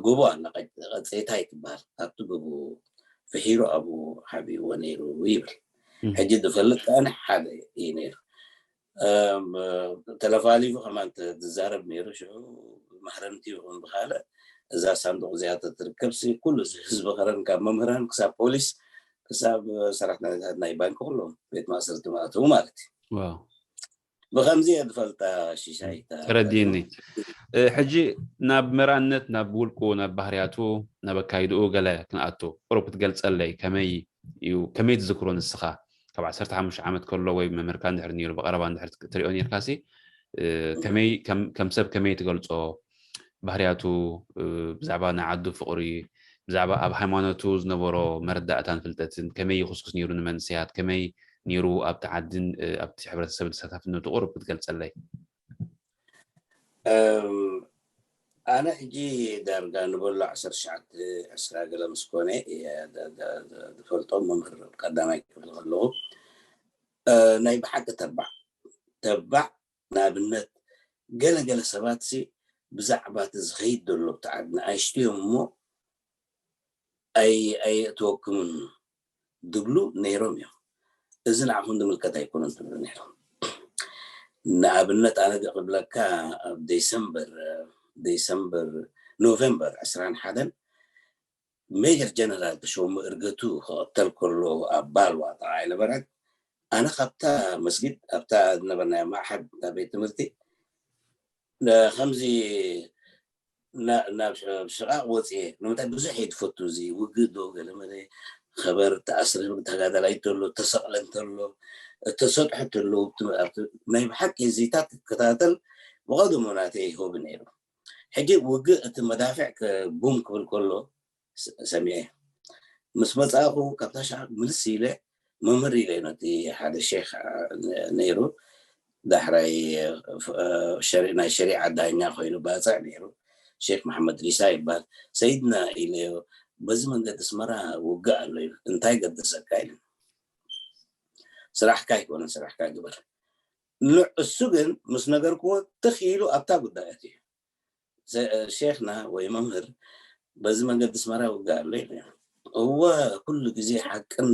ጎቦ ኣላ ቀጼታ ይትበሃል ኣብቲ ጎቦ ፍሒሩ ኣብኡ ሓቢእዎ ነይሩ ይብል። ሕጂ ዝፈልጥ ከኣነ ሓደ እዩ ነይሩ። ተለፋሊፉ ከማን ትዛረብ ነይሩ ሽዑ ማህረምቲ ይኹን ብካልእ እዛ ሳንዱቕ እዚኣ ተትርከብሲ ኩሉ ህዝቢ ከረን ካብ መምህራን ክሳብ ፖሊስ ክሳብ ሰራሕተኛታት ናይ ባንክ ኩሎም ቤት ማእሰርቲ ማእተው ማለት እዩ። ብከምዚ እየ ዝፈልጣ ሽሻይ። ተረዲኒ። ሕጂ ናብ መራነት ናብ ውልቁ ናብ ባህርያቱ ናብ ኣካይድኡ ገለ ክንኣቱ ቁሩብ ክትገልጸለይ ከመይ እዩ ከመይ ትዝክሮ ንስኻ ካብ ዓሰርተ ሓሙሽተ ዓመት ከሎ ወይ መምህርካ እንድሕር ነይሩ ብቐረባ እንድሕር ትሪኦ ነርካሲ ከመይ ከም ሰብ ከመይ ትገልጾ ባህርያቱ ብዛዕባ ናይ ዓዱ ፍቕሪ ብዛዕባ ኣብ ሃይማኖቱ ዝነበሮ መረዳእታን ፍልጠትን ከመይ ይኹስኩስ ነይሩ ንመንስያት ከመይ ነይሩ ኣብቲ ዓድን ኣብቲ ሕብረተሰብን ተሳታፍነቱ ቁሩብ ክትገልጸለይ። ኣነ ሕጂ ዳርጋ ንበሎ ዓሰርተ ትሽዓተ ዕስራ ገለ ምስ ኮነ ዝፈልጦም መምህር ቀዳማይ ክፍሊ ከለኹ ናይ ብሓቂ ተባዕ ተባዕ ንኣብነት ገለ ገለ ሰባት ሲ ብዛዕባ እቲ ዝኸይድ ዘሎ ብቲ ዓዲ ንኣሽትዮም እሞ ኣይእትወክምን ዝብሉ ነይሮም እዮም። እዚ ንዓኹም ዝምልከት ኣይኮነን ትብሉ ነይሮም። ንኣብነት ኣነ ክብለካ ኣብ ዴሰምበር ዴሰምበር ኖቨምበር ዕስራን ሓደን ሜጀር ጀነራል ተሾመ እርገቱ ክቐተል ከሎ ኣብ ባልዋ ጠቓ ኣይነበረን። ኣነ ካብታ መስጊድ ኣብታ ዝነበርናዮ ማዕሐድ እታ ቤት ትምህርቲ ከምዚ ናብ ሽቓቕ ወፅየ ንምንታይ ብዙሕ እየ ዝፈቱ እዚ ውግእ ዶ ገለመለ ከበር ተኣስረ ተጋዳላይ እንተሎ ተሰቕለ እንተሎ ተሰጥሑ እንተሎ ናይ ብሓቂ እዚታት ክከታተል ብቐደሙ ናተይ ይህብ ነይሩ። ሕጂ ውግእ እቲ መዳፍዕ ቡም ክብል ከሎ ሰሚዐ ምስ መፃእኹ ካብታ ሻዕ ምልስ ኢለ መምህር ኢለ ነቲ ሓደ ሼክ ነይሩ ዳሕራይ ናይ ሸሪዓ ዳኛ ኮይኑ ባፅዕ ነይሩ ሼክ መሓመድ ሪሳ ይባል ሰይድና ኢለዮ በዚ መንገዲ ኣስመራ ውግእ ኣሎ እዩ እንታይ ገደሰካ ኢሉ ስራሕካ ኣይኮነን ስራሕካ ግበር ንዕሱ ግን ምስ ነገርክዎ ትኽ ኢሉ ኣብታ ጉዳያት እዩ ሼክና ወይ መምህር በዚ መንገዲ ኣስመራ ውግእ ኣሎ ይብሉ እወ ኩሉ ግዜ ሓቅን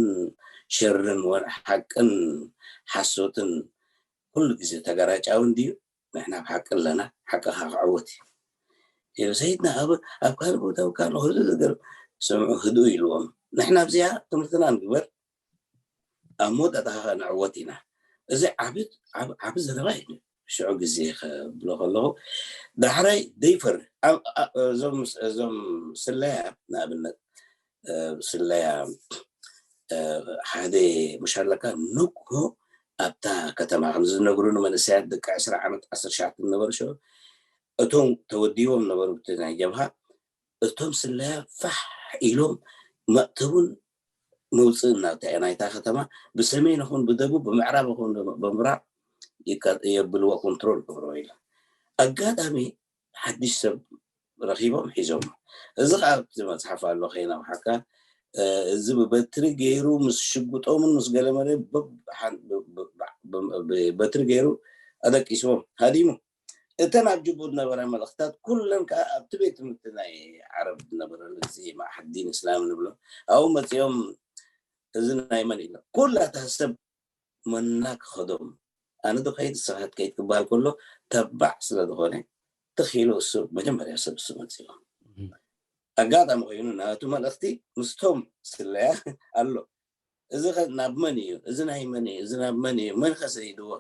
ሸርን ሓቅን ሓሶትን ኩሉ ግዜ ተጋራጫዊ እንድዩ ንሕና ኣብ ሓቂ ኣለና ሓቅኻ ክዕወት እዩ ይብል ሰይድና ኣብ ካልእ ቦታ ውግእ ኣሎ ክሉ ነገር ስምዑ ህድኡ ኢልዎም ንሕና ኣብዚኣ ትምህርትና ንግበር ኣብ መወዳእታ ከዓ ንዕወት ኢና እዚ ዓቢ ዘረባ እዩ ሽዑ ግዜ ክብሎ ከለኹ ዳሕራይ ደይፈርህ እዞም ስለያ ንኣብነት ስለያ ሓደ ሙሻለካ ንግሆ ኣብታ ከተማ ከም ዝነግሩ ንመንእሰያት ደቂ ዕስራ ዓመት ዓሰርተ ትሽዓተ ዝነበሩ ሽዑ እቶም ተወዲቦም ነበሩ ብቲ ናይ ጀብሃ እቶም ስለያ ፋሕ ኢሎም መእተውን መውፅእን ናብታ ናይታ ከተማ ብሰሜን ይኹን ብደቡብ ብምዕራብ ይኹን ብምብራቕ የብልዎ ኮንትሮል ክብርዎ ኢሉ ኣጋጣሚ ሓድሽ ሰብ ረኺቦም ሒዞም እዚ ከዓ ኣብቲ መፅሓፍ ኣሎ ከይናውሓካ እዚ ብበትሪ ገይሩ ምስ ሽጉጦምን ምስ ገለመለ በትሪ ገይሩ ኣደቂስዎም ሃዲሙ እተን ኣብ ጅቡ ዝነበራ መልእኽታት ኩለን ከዓ ኣብቲ ቤት ትምህርቲ ናይ ዓረብ ዝነበረ እዚ ማዕሕድ ዲን እስላም ንብሎ ኣብኡ መፂኦም እዚ ናይ መን ኢሎ ኩላ እታ ሰብ መና ክኸዶም ኣነ ዶ ከይድ ሰባት ከይድ ክበሃል ከሎ ተባዕ ስለ ዝኾነ ትኺሉ እሱ መጀመርያ ሰብ እሱ መፂኡ ኣጋጣሚ ኮይኑ ናቱ መልእኽቲ ምስቶም ስለያ ኣሎ እዚ ኸ ናብ መን እዩ እዚ ናይ መን እዩ እዚ ናብ መን እዩ መን ኸ ሰይድዎ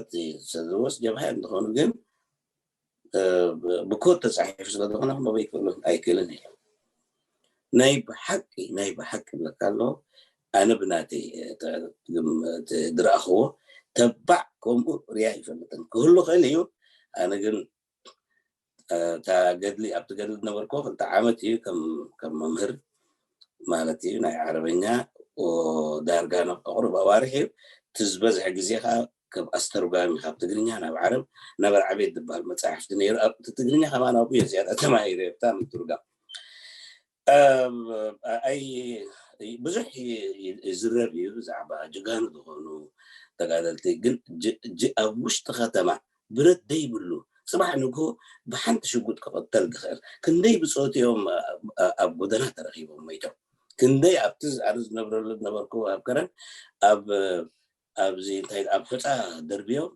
እቲ ሰድዎስ ጀብሃ እንትኾኑ ግን ብኮድ ተፃሒፉ ስለ ዝኾነ ክመበ ይክእሉ ኣይክእልን ኢሉ ናይ ብሓቂ ናይ ብሓቂ ብለካ ኣሎ ኣነ ብናተይ ዝረኣኽዎ ተባዕ ከምኡ ሪያ ይፈልጥን ክህሉ ክእል እዩ ኣነ ግን እታ ገድሊ ኣብቲ ገድሊ ዝነበርኩ ክልተ ዓመት እዩ ከም መምህር ማለት እዩ ናይ ዓረበኛ ዳርጋ ናብ ኣቁሩብ ኣዋርሕ እዩ እቲ ዝበዝሐ ግዜ ከዓ ከም ኣስተርጓሚ ካብ ትግርኛ ናብ ዓረብ ናብ ዓቤት ዝበሃል መፅሓፍቲ ነይሩ እቲ ትግርኛ ከማን ኣብኡ እየ ዝያዳ ተማሂረ ብጣዕሚ ትርጓም ኣይ ብዙሕ ይዝረብ እዩ ብዛዕባ ጀጋኑ ዝኾኑ ተጋደልቲ። ግን ኣብ ውሽጢ ከተማ ብረት ዘይብሉ፣ ፅባሕ ንግሆ ብሓንቲ ሽጉጥ ክቕተል ዝኽእል ክንደይ ብፆት እዮም ኣብ ጎደና ተረኺቦም ሞይቶም። ክንደይ ኣብቲ ኣነ ዝነብረሉ ዝነበርኩ ኣብ ከረን ኣብ ኣብዚ እንታይ ኣብ ሑፃ ደርብዮም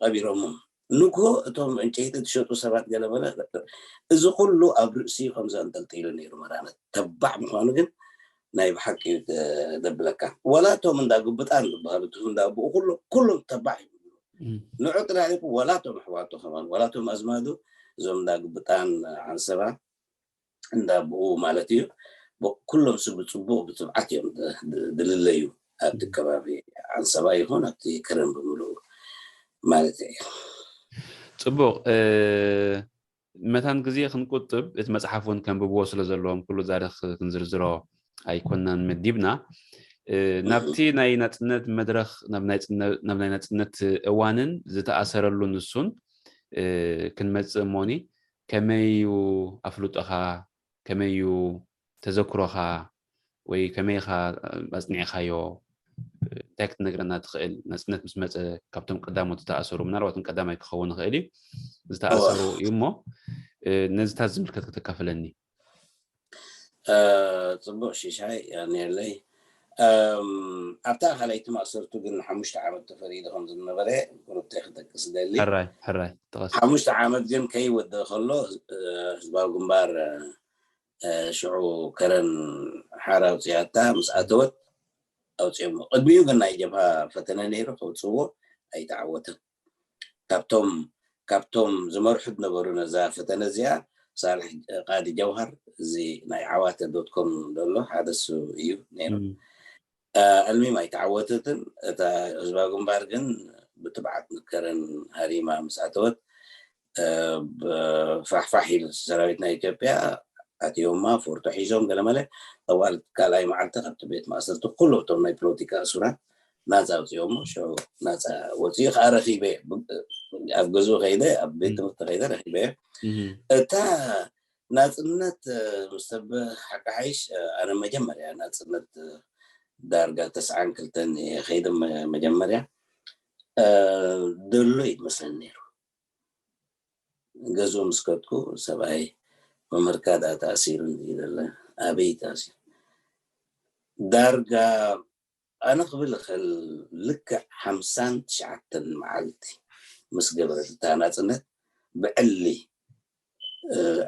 ቀቢሮሞም። ንግሆ እቶም ዕንጨይቲ ዝሸጡ ሰባት ገለመለ። እዚ ኩሉ ኣብ ርእሲ ከምዚ ኣንጠልጢሉ ነይሩ መራነት። ተባዕ ምዃኑ ግን ናይ ብሓቂ እዩ ዘብለካ። ዋላ እቶም እንዳ ግብጣን ዝበሃሉ፣ እቶም እንዳ ብኡ ኩሉ ኩሎም ተባዕ እዩ። ንዑ ጥራሕ ይኹን ዋላ እቶም ኣሕዋቱ ከማን ዋላ እቶም ኣዝማዱ እዞም እንዳ ግብጣን ዓንሰባ እንዳ ብኡ ማለት እዩ። ኩሎም ስ ብፅቡቅ ብትብዓት እዮም ድልለዩ ኣብቲ ከባቢ ዓንሰባ ይኹን ኣብቲ ከረን ብምልኡ ማለት እዩ። ፅቡቅ። መታን ግዜ ክንቁጥብ እቲ መፅሓፍ እውን ከንብብዎ ስለ ዘለዎም ኩሉ ዛሪክ ክንዝርዝሮ ኣይኮናን መዲብና። ናብቲ ናይ ናፅነት መድረክ ናብ ናይ ናፅነት እዋንን ዝተኣሰረሉ ንሱን ክንመፅእ እሞኒ ከመይ እዩ ኣፍልጦኻ? ከመይ እዩ ተዘክሮኻ? ወይ ከመይ ኢኻ ኣፅኒዕኻዮ? እንታይ ክትነግረና ትኽእል? ናፅነት ምስ መፀ ካብቶም ቀዳሞት ዝተኣሰሩ፣ ምናልባት ቀዳማይ ክኸውን ይኽእል እዩ፣ ዝተኣሰሩ እዩ እሞ ነዚታት ዝምልከት ከተካፍለኒ። ፅቡቅ ሽሻይ ያኔለይ ኣብታ ካልኣይቲ ማእሰርቱ ግን ሓሙሽተ ዓመት ተፈሪዱ ከም ዝነበረ ቁሩብተይ ክጠቅስ ደሊ። ሕራይ ሕራይ ጥቐስ። ሓሙሽተ ዓመት ግን ከይወደ ከሎ ህዝባዊ ግንባር ሽዑ ከረን ሓራ ኣውፅያታ ምስ ኣተወት ኣውፅኦሞ። ቅድሚኡ ግን ናይ ጀብሃ ፈተነ ነይሩ ከውፅዎ ኣይተዓወተን። ካብቶም ካብቶም ዝመርሑ ዝነበሩ ነዛ ፈተነ እዚኣ ሳልሕ ቃዲ ጀውሃር እዚ ናይ ዓዋተ ዶት ኮም ዘሎ ሓደ እሱ እዩ ነይሩ። ኣልሚም ኣይተዓወተትን። እታ ህዝባዊ ግንባር ግን ብትብዓት ንከረን ሃሪማ ምስ ኣተወት ፋሕፋሕ ኢሉ ሰራዊት ናይ ኢትዮጵያ ኣትዮማ ፎርቶ ሒዞም ገለመለ። ኣዋል ካልኣይ መዓልቲ ካብቲ ቤት ማእሰርቲ ኩሎም እቶም ናይ ፖለቲካ እሱራት ናፃ ኣውፅኦሞ። ሽዑ ናፃ ወፂኡ ከዓ ረኪበ ኣብ ገዝኡ ከይደ ኣብ ቤት ትምህርቲ ከይደ ረኪበ። እታ ናፅነት ምስ ተብህ ሓቂ ሓይሽ ኣነ መጀመርያ ናፅነት ዳርጋ ተስዓን ክልተን እየ ከይደ መጀመርያ ደሎ እዩ መስለኒ ነይሩ። ገዝኡ ምስ ከድኩ ሰብኣይ መምህርካ ዳ ተኣሲሩ እንዲ ዘለ ኣበይ ተኣሲሩ ዳርጋ ኣነ ክብል እኽእል ልክዕ ሓምሳን ትሽዓተን መዓልቲ ምስ ገበረት እታ ናፅነት ብዕሊ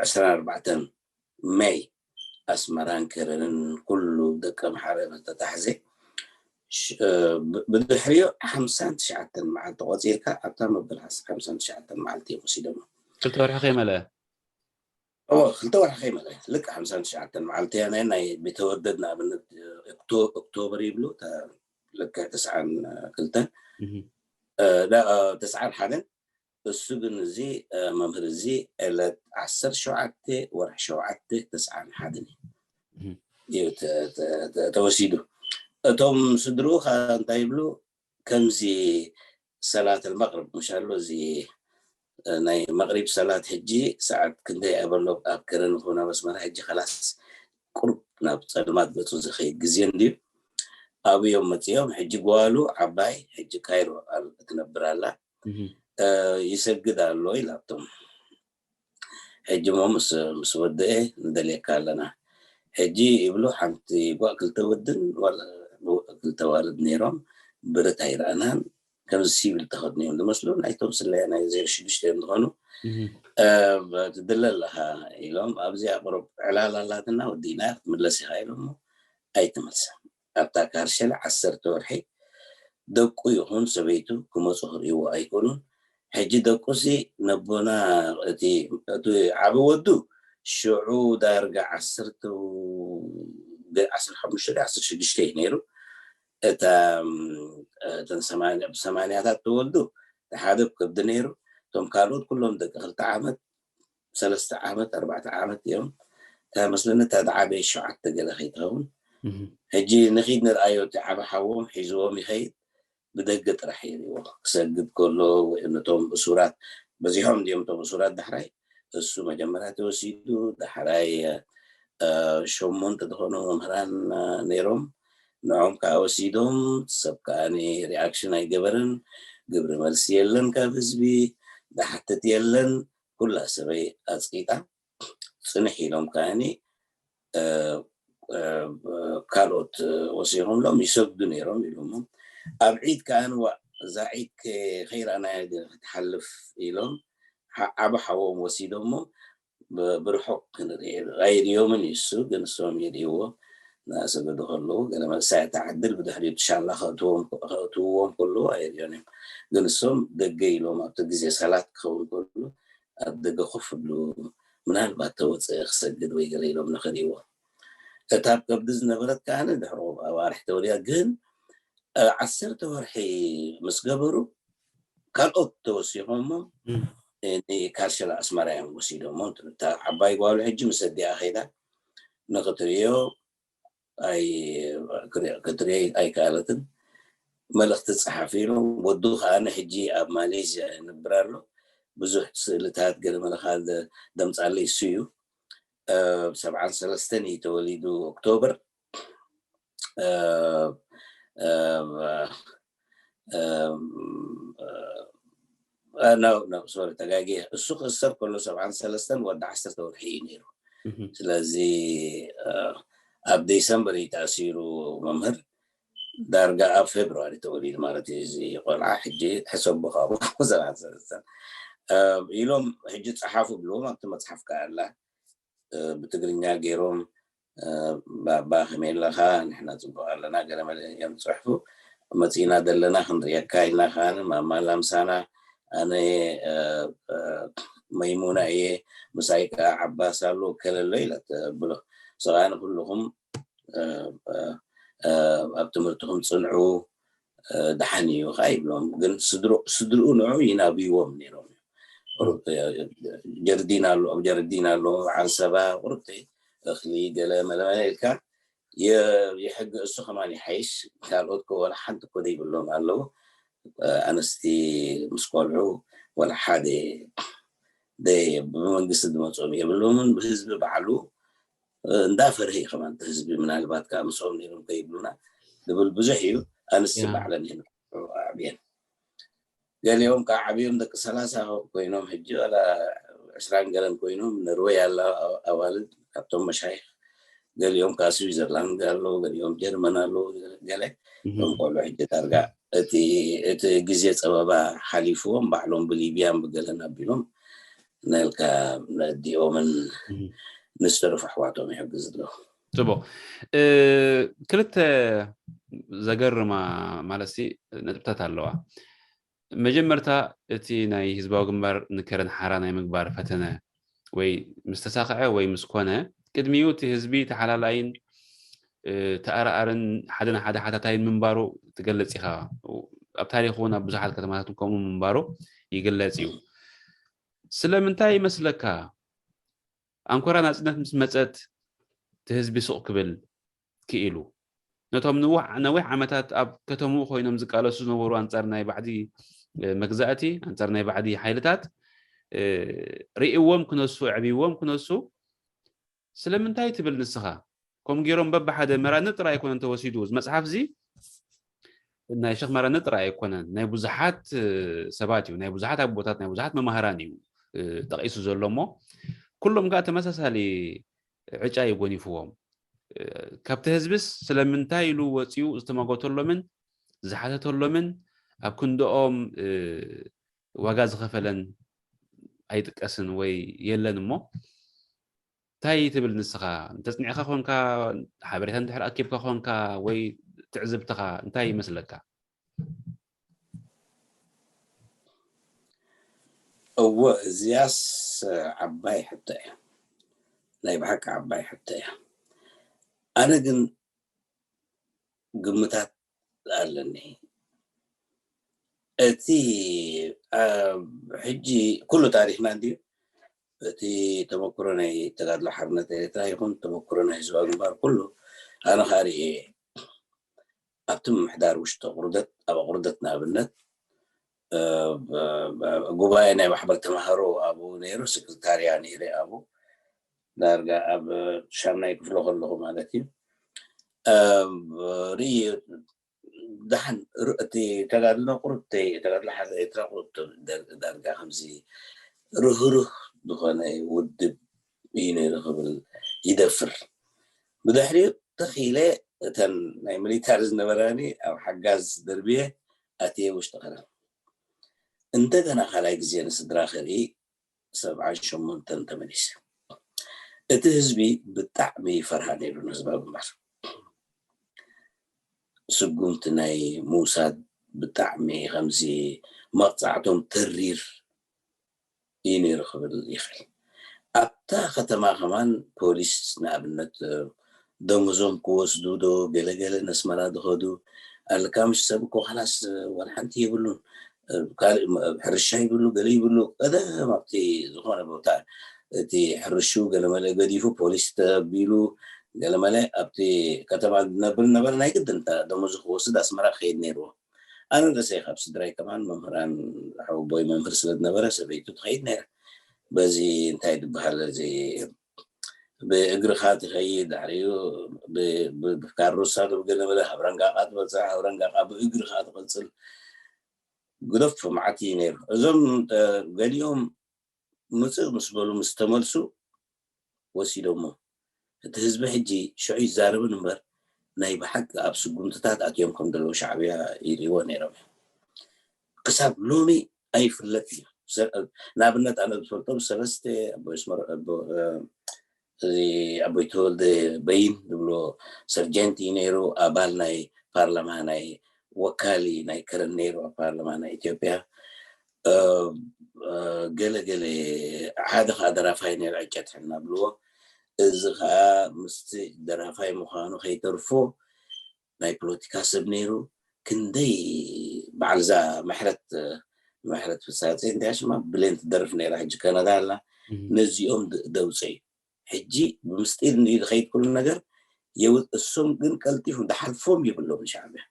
ዕስራን ኣርባዕተን መይ ኣስመራን ከረንን ኩሉ ደቂ ኣምሓረ ተታሕዘ ብድሕሪኡ ሓምሳን ትሽዓተን መዓልቲ ቆፂርካ ኣብታ መበል ሓምሳን ትሽዓተን መዓልቲ እዮም ወሲዶሞ። ክልተ ወርሒ ከይመለአ እዎ ክልተ ወርሒ ከይመለአ ልክዕ ሓምሳን ትሽዓተን መዓልቲ እያ ናይ ናይ ቤተወደድ ንኣብነት ኦክቶበር ይብሉ ልክዕ ተስዓን ክልተን ተስዓን ሓደን እሱ ግን እዚ መምህር እዚ ዕለት ዓሰርተ ሸውዓተ ወርሒ ሸውዓተ ተስዓን ሓደን እዩ ተወሲዱ። እቶም ስድርኡ ከዓ እንታይ ይብሉ ከምዚ ሰላት ኣልመቅርብ ምሻሎ እዚ ናይ መቅሪብ ሰላት ሕጂ ሰዓት ክንደይ ኣበሎ ኣብ ከረን ይኹን ኣብ ኣስመራ ሕጂ ከላስ ቁሩብ ናብ ፀልማት ገፁ ዝኸይድ ግዜ እንድዩ ኣብዮም መፅኦም ሕጂ ጓሉ ዓባይ ሕጂ ካይሮ ትነብር ኣላ ይሰግድ ኣሎ ኢላቶም ሕጂ ሞ ምስ ወደአ ንደልየካ ኣለና ሕጂ ይብሉ ሓንቲ ጓ ክልተ ወድን ክልተ ዋልድ ነይሮም ብረት ኣይረኣናን ከምዚ ሲቪል ተኸድኑ እዮም ዝመስሉ ናይቶም ስለያ ናይ ዜሮ ሽዱሽተ እዮም ዝኾኑ ትድለ ኣለኻ ኢሎም ኣብዚኣ ቁሩብ ዕላል ኣላትና ወዲእና ክትምለስ ኢኻ ኢሎሞ ኣይትመልሰን ኣብታ ካርሸል ዓሰርተ ወርሒ ደቁ ይኹን ሰበይቱ ክመፁ ክርእይዎ ኣይኮኑን ሕጂ ደቁ ሲ ነቦና እቲ ዓቢ ወዱ ሽዑ ዳርጋ ዓሰርተ ዓሰርተ ሓሙሽተ ዓሰርተ ሽዱሽተ እዩ ነይሩ እታ እተን ሰማንያታት ተወልዱ ሓደ ከብዲ ነይሩ እቶም ካልኦት ኩሎም ደቂ ክልተ ዓመት ሰለስተ ዓመት ኣርባዕተ ዓመት እዮም እንታይ መስለኒ እታ ዝዓበየ ሸውዓተ ገለ ከይትኸውን ሕጂ ንኺድ ንርኣዮ እቲ ዓበ ሓዎም ሒዝዎም ይኸይድ ብደገ ጥራሕ የርእዎ ክሰግድ ከሎ ወይ ነቶም እሱራት በዚሖም እንዲኦም እቶም እሱራት ዳሕራይ እሱ መጀመርያ ተወሲዱ ዳሕራይ ሸሞንተ ዝኾኑ መምህራን ነይሮም። ንዖም ከዓ ወሲዶም፣ ሰብ ከዓ ሪኣክሽን ኣይገበረን። ግብሪ መልሲ የለን ካብ ህዝቢ፣ ዝሓትት የለን። ኩላ ሰበይ ኣፅቂጣ። ፅንሕ ኢሎም ከዓኒ ካልኦት ወሲኾምሎም ይሰግዱ ነይሮም ኢሎሞም። ኣብ ዒድ ከዓኒ ዋ እዛ ዒድ ከይረኣናያ ክትሓልፍ ኢሎም ዓብ ሓዎም ወሲዶሞ። ብርሑቕ ክንርኢ ኣይርእዮምን እዩ እሱ፣ ግን እሶም ይርእይዎ። እናሰገዱ ከለዉ ገለ መልሳ እታ ዕድል ብድሕሪኡ ትሻላ ከእትዎም ከለዉ ኣይርእዮን እዮም። ግን እሶም ደገ ኢሎም ኣብቲ ግዜ ሰላት ክኸውን ከሎ ኣብ ደገ ኮፍ ብሉ፣ ምናልባት ተወፅእ ክሰግድ ወይ ገለ ኢሎም ንኽርእይዎ። እታ ኣብ ከብዲ ዝነበረት ከዓኒ ድሕሪ ኣዋርሕ ተወሊዳ። ግን ዓሰርተ ወርሒ ምስ ገበሩ ካልኦት ተወሲኾሞ ንካልሸላ ኣስመራ እዮም ወሲዶሞ። እታ ዓባይ ጓሉ ሕጂ ምስ ኣዲኣ ከይዳ ንክትርእዮ ክትርእዮ ኣይከኣለትን። መልእኽቲ ጸሓፊ ኢሎም። ወዱ ከኣ ሕጂ ኣብ ማሌዝያ ይነብር ኣሎ። ብዙሕ ስእልታት ገለ መለኻ ደምጻለይ እሱ እዩ። ሰብዓን ሰለስተን እዩ ተወሊዱ ኦክቶበር። ሶሪ ተጋጊ። እሱ ክእሰር ከሎ ሰብዓን ሰለስተን ወዲ ዓሰርተ ወርሒ እዩ ነይሩ። ስለዚ ኣብ ዴሰምበር እዩ ተኣሲሩ መምህር። ዳርጋ ኣብ ፌብርዋሪ ተወሊዱ ማለት እዩ። እዚ ቆልዓ ሕጂ ሕሰቦ ካብኡ ሰብዓን ሰለስተን ኢሎም ሕጂ ጸሓፉ ብልዎም ኣብቲ መጽሓፍ ከኣ ኣላ። ብትግርኛ ገይሮም ባባ ከመይ ኣለኻ? ንሕና ጽቡቕ ኣለና። ገለ መለ እዮም ዝጽሕፉ። መጺእና ዘለና ክንርእየካ ኢልና ከኣ ማማ ላምሳና ኣነ መይሙና እየ፣ ምሳይ ከኣ ዓባስ ኣሎ ከለሎ ኢላ ተብሎ። ንሱ ከኣ ንኩልኹም ኣብ ትምህርትኹም ጽንዑ፣ ደሓን እዩ ከኣ ይብሎም። ግን ስድርኡ ንዑ ይናብይዎም ነይሮም እዮም። ጀርዲን ኣሎ፣ ኣብ ጀርዲን ኣሎ፣ ዓንሰባ፣ ቁርብቲ እኽሊ ገለ መለመለ ኢልካ ይሕጊ። እሱ ከማን ይሓይሽ። ካልኦት ከ ወላ ሓንቲ እኮ ዘይብሎም ኣለዉ። ኣንስቲ ምስ ቆልዑ ወላ ሓደ ብመንግስቲ ዝመፅኦም የብሎምን። ብህዝቢ ባዕሉ እንዳ ፈርህ እዩ ከማን ህዝቢ ምናልባት ከዓ ምስኦም ነይሮም ከይብሉና ዝብል ብዙሕ እዩ። ኣንስቲ ባዕለን እየን ኣዕብየን። ገሊኦም ከዓ ዓብዮም ደቂ ሰላሳ ኮይኖም ሕጂ ዋላ ዕስራን ገለን ኮይኖም ነርወይ ኣላ ኣዋልድ ካብቶም መሻይኽ። ገሊኦም ከዓ ስዊዘርላንድ ኣለዉ፣ ገሊኦም ጀርመን ኣለዉ። ገለ እቶም ቆልዑ ሕጂ ዳርጋ እቲ እቲ ግዜ ፀበባ ሓሊፍዎም ባዕሎም ብሊብያን ብገለን ኣቢሎም ናልካ ነዲኦምን ንዝተረፉ ኣሕዋቶም ይሕግዝ ኣለዉ። ጽቡቕ። ክልተ ዘገርማ ማለት ነጥብታት ኣለዋ። መጀመርታ እቲ ናይ ህዝባዊ ግንባር ንከረን ሓራ ናይ ምግባር ፈተነ ወይ ምስ ተሳኽዐ ወይ ምስ ኮነ ቅድሚኡ እቲ ህዝቢ ተሓላላይን ተኣራኣርን ሓደ ንሓደ ሓታታይን ምንባሩ ትገልጽ ኢኻ። ኣብ ታሪክ እውን ኣብ ብዙሓት ከተማታት ከምኡ ምንባሩ ይግለጽ እዩ። ስለምንታይ ይመስለካ ኣንኮራ ናጽነት ምስ መጸት እቲ ህዝቢ ሱቕ ክብል ክኢሉ? ነቶም ንውሕ ነዊሕ ዓመታት ኣብ ከተምኡ ኮይኖም ዝቃለሱ ዝነበሩ ኣንጻር ናይ ባዕዲ መግዛእቲ ኣንጻር ናይ ባዕዲ ሓይልታት ርእዎም ክነሱ ኣዕብዎም ክነሱ ስለምንታይ ትብል ንስኻ? ከም ገይሮም በብሓደ መራንጥ ጥራይ ኣይኮነን ተወሲዱ እዚ መጽሓፍ እዚ ናይ ሸኽ መራንጥ ጥራይ ኣይኮነን ናይ ብዙሓት ሰባት እዩ ናይ ብዙሓት ኣቦታት ናይ ብዙሓት መማህራን እዩ ጠቂሱ ዘሎ እሞ ኩሎም ከዓ ተመሳሳሊ ዕጫ እዩ ጎኒፍዎም። ካብቲ ህዝብስ ስለምንታይ ኢሉ ወፂኡ ዝተማጎተሎምን ዝሓተተሎምን ኣብ ክንድኦም ዋጋ ዝኸፈለን ኣይጥቀስን ወይ የለን እሞ እንታይ ትብል ንስኻ እንተፅኒዕካ ኮንካ ሓበሬታ እንድሕር ኣኪብካ ኮንካ ወይ ትዕዝብትኻ እንታይ ይመስለካ? እወ እዚያስ ዓባይ ሕቶ እያ። ናይ ብሓቂ ዓባይ ሕቶ እያ። ኣነ ግን ግምታት ኣለኒ። እቲ ሕጂ ኩሉ ታሪክና እንድዩ እቲ ተመክሮ ናይ ተጋድሎ ሓርነት ኤርትራ ይኹን ተመክሮ ናይ ህዝባዊ ግንባር ኩሉ ኣነ ከዓ ርእየ ኣብቲ ምምሕዳር ውሽጢ ቁርደት ኣብ ቁርደት ንኣብነት ጉባኤ ናይ ማሕበር ተምሃሮ ኣብኡ ነይሩ፣ ስክሪታርያ ነይረ ኣብኡ። ዳርጋ ኣብ ሻምናይ ክፍሎ ከለኹ ማለት እዩ። ርኢ ደሓን እቲ ተጋድሎ ቁሩብ ተጋድሎ ሓዘ ኤርትራ ቁሩብ ዳርጋ ከምዚ ርህሩህ ዝኾነ ውድብ እዩ ነይሩ ክብል ይደፍር። ብድሕሪኡ ተኺለ እተን ናይ ሚሊታሪ ዝነበራኒ ኣብ ሓጋዝ ደርብየ ኣትየ ውሽጢ ከረን። እንደገና ካልኣይ ግዜ ንስድራ ክርኢ ሰብዓን ሸሞንተን ተመሊሰ። እቲ ህዝቢ ብጣዕሚ ይፈርሃ ነይሩ ንህዝባዊ ግንባር። ስጉምቲ ናይ ምውሳድ ብጣዕሚ ከምዚ መቕፃዕቶም ተሪር እዩ ነይሩ ክብል ይኽእል። ኣብታ ከተማ ከማን ፖሊስ ንኣብነት ደሞዞም ክወስዱ ዶ ገለገለ ነስመራ ዝኸዱ ኣለካ ምሽ ሰብ እኮ ካላስ ዋላ ሓንቲ የብሉን። ካልእ ሕርሻ ይብሉ ገለ ይብሉ ቀደም ኣብቲ ዝኾነ ቦታ እቲ ሕርሹ ገለመለ ገዲፉ ፖሊስ ተቢሉ ገለመለ ኣብቲ ከተማ ነብር ነበረ ናይ ግድን ደሞዙ ክወስድ ኣስመራ ክኸይድ ነይርዎ። ኣነ ርእሰይ ካብ ስድራይ ከማን መምህራን ሓወቦይ መምህር ስለ ዝነበረ ሰበይቱ ትኸይድ ነይራ። በዚ እንታይ ዝበሃል እዚ ብእግርኻ ትኸይድ ድሕሪኡ ካሮሳ ዶ ገለ መለ ሃብረንጋቃ ትበፅሕ ሃብረንጋቃ ብእግርኻ ትቐፅል። ግደፍ መዓት እዩ ነይሩ። እዞም ገሊኦም ምፅእ ምስ በሉ ምስ ተመልሱ ወሲዶሞ። እቲ ህዝቢ ሕጂ ሽዑ ይዛረብን እምበር ናይ ብሓቂ ኣብ ስጉምትታት ኣትዮም ከም ዘለዉ ሻዕብያ ይርእይዎ ነይሮም እዮም። ክሳብ ሎሚ ኣይፍለጥ እዩ። ንኣብነት ኣነ ዝፈልጦም ሰለስተ ኣቦይ ኣስመሮ እዚ ኣቦይ ተወልደ በይን ዝብሎ ሰርጀንት እዩ ነይሩ። ኣባል ናይ ፓርላማ ናይ ወካሊ ናይ ከረን ነይሩ ኣብ ፓርላማ ናይ ኢትዮጵያ። ገለ ገለ ሓደ ከዓ ደራፋይ ነይሩ ዕጨት ሕና ብልዎ። እዚ ከዓ ምስቲ ደራፋይ ምዃኑ ከይተርፎ ናይ ፖለቲካ ሰብ ነይሩ። ክንደይ በዓልዛ ምሕረት ምሕረት ፍሳፀ እንታይ ሽማ ብሌን ትደርፍ ነይራ ሕጂ ከነዳ ኣላ። ነዚኦም ደውፀ እዩ ሕጂ ብምስጢር ንዩ ዝኸይድ ኩሉ ነገር። እሶም ግን ቀልጢፉ ዝሓልፎም ይብሎም ንሻዕብያ።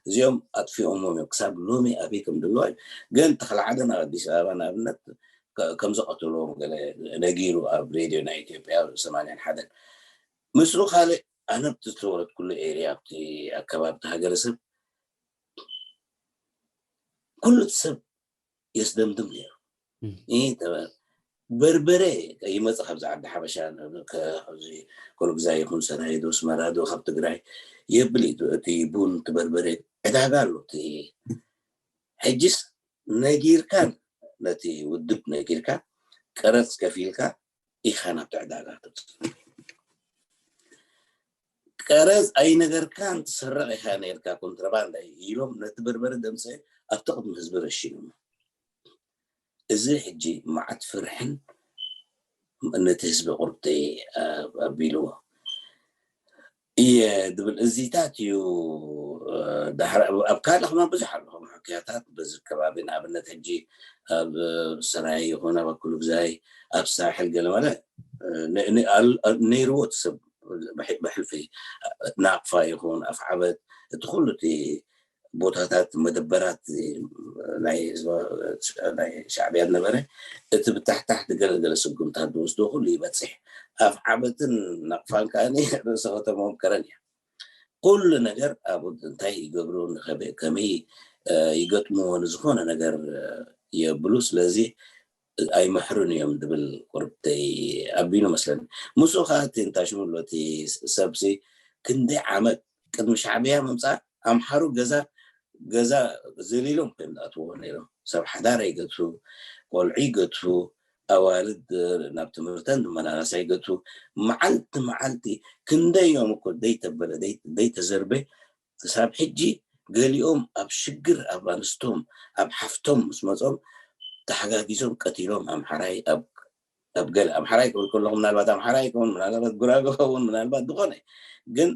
እዚኦም ኣጥፊኦሞም እዮም ክሳብ ሎሚ ኣበይ ከም ዘለዋ እዩ። ግን ተኽለዓደን ኣብ ኣዲስ ኣበባ ንኣብነት ከም ዝቐተልዎም ገለ ነጊሩ ኣብ ሬድዮ ናይ ኢትዮጵያ ሰማንያን ሓደን ምስኡ ካልእ ኣነ ኣብቲ ዝተወለድኩሉ ኤርያ ኣብቲ ኣከባቢ እቲ ሃገረሰብ ኩሉ እቲ ሰብ የስደምድም ነይሩ። በርበረ ይመፅእ ካብዚ ዓዲ ሓበሻ ኩሉ ግዛ ይኹን ሰራይ ዶ ስመራ ዶ ካብ ትግራይ የብል እቲ ቡን እቲ በርበረ ዕዳጋ ኣሎ። ሕጅስ ነጊርካ ነቲ ውድብ ነጊርካ ቀረፅ ከፊልካ ኢኻ ናብቲ ዕዳጋ ትብፅሕ። ቀረፅ ኣይነገርካን ትስረቕ ኢኻ ነርካ ኮንትረባንዳ ኢሎም ነቲ በርበረ ደምፀ ኣብቲ ቅድሚ ህዝቢ ረሽኖም። እዚ ሕጂ መዓት ፍርሕን ነቲ ህዝቢ ቁርብተይ ኣቢልዎ እየ ድብል እዚታት እዩ። ኣብ ካልእ ከማ ብዙሕ ኣሎ ሕክያታት በዚ ከባቢ ንኣብነት ሕጂ ኣብ ሰራይ ይኹን ኣብ ኣኩሉ ግዛይ ኣብ ሳሕል ገለመለ ነይርዎ ሰብ ብሕልፊ ናቕፋ ይኹን ኣፍዓበት እቲ ኩሉ እቲ ቦታታት መደበራት ናይ ሻዕብያ ዝነበረ እቲ ብታሕታሕቲ ገለገለ ስጉምታት ዝወስዶ ኩሉ ይበፅሕ። ኣፍዓበትን ናቕፋን ከዓ ርእሰ ከተሞም ከረን እያ። ኩሉ ነገር ኣብ እንታይ ይገብሩ ከመይ ይገጥምዎ ንዝኾነ ነገር የብሉ። ስለዚ ኣይምሕሩን እዮም ዝብል ቁርብተይ ኣቢሉ መስለኒ። ምስኡ ከዓ እቲ እንታይ ሽሙ ኣሎ እቲ ሰብሲ ክንደይ ዓመት ቅድሚ ሻዕብያ ምምፃእ ኣምሓሩ ገዛ ገዛ ዘሊሎም እዮም ዝኣትዎ ነይሮም። ሰብ ሓዳር ኣይገድፉ፣ ቆልዑ ይገድፉ፣ ኣዋልድ ናብ ትምህርተን ዝመላለሳ ይገድፉ። መዓልቲ መዓልቲ ክንደይ እዮም እኮ ዘይተበለ ዘይተዘርበ ክሳብ ሕጂ ገሊኦም ኣብ ሽግር ኣብ ኣንስቶም ኣብ ሓፍቶም ምስ መፆም ተሓጋጊዞም ቀቲሎም ኣምሓራይ ኣብ ገለ ኣምሓራይ ክብል ከለኹ ምናልባት ኣምሓራይ ይከውን ምናልባት ጉራጌ ኸውን ምናልባት ዝኾነ ግን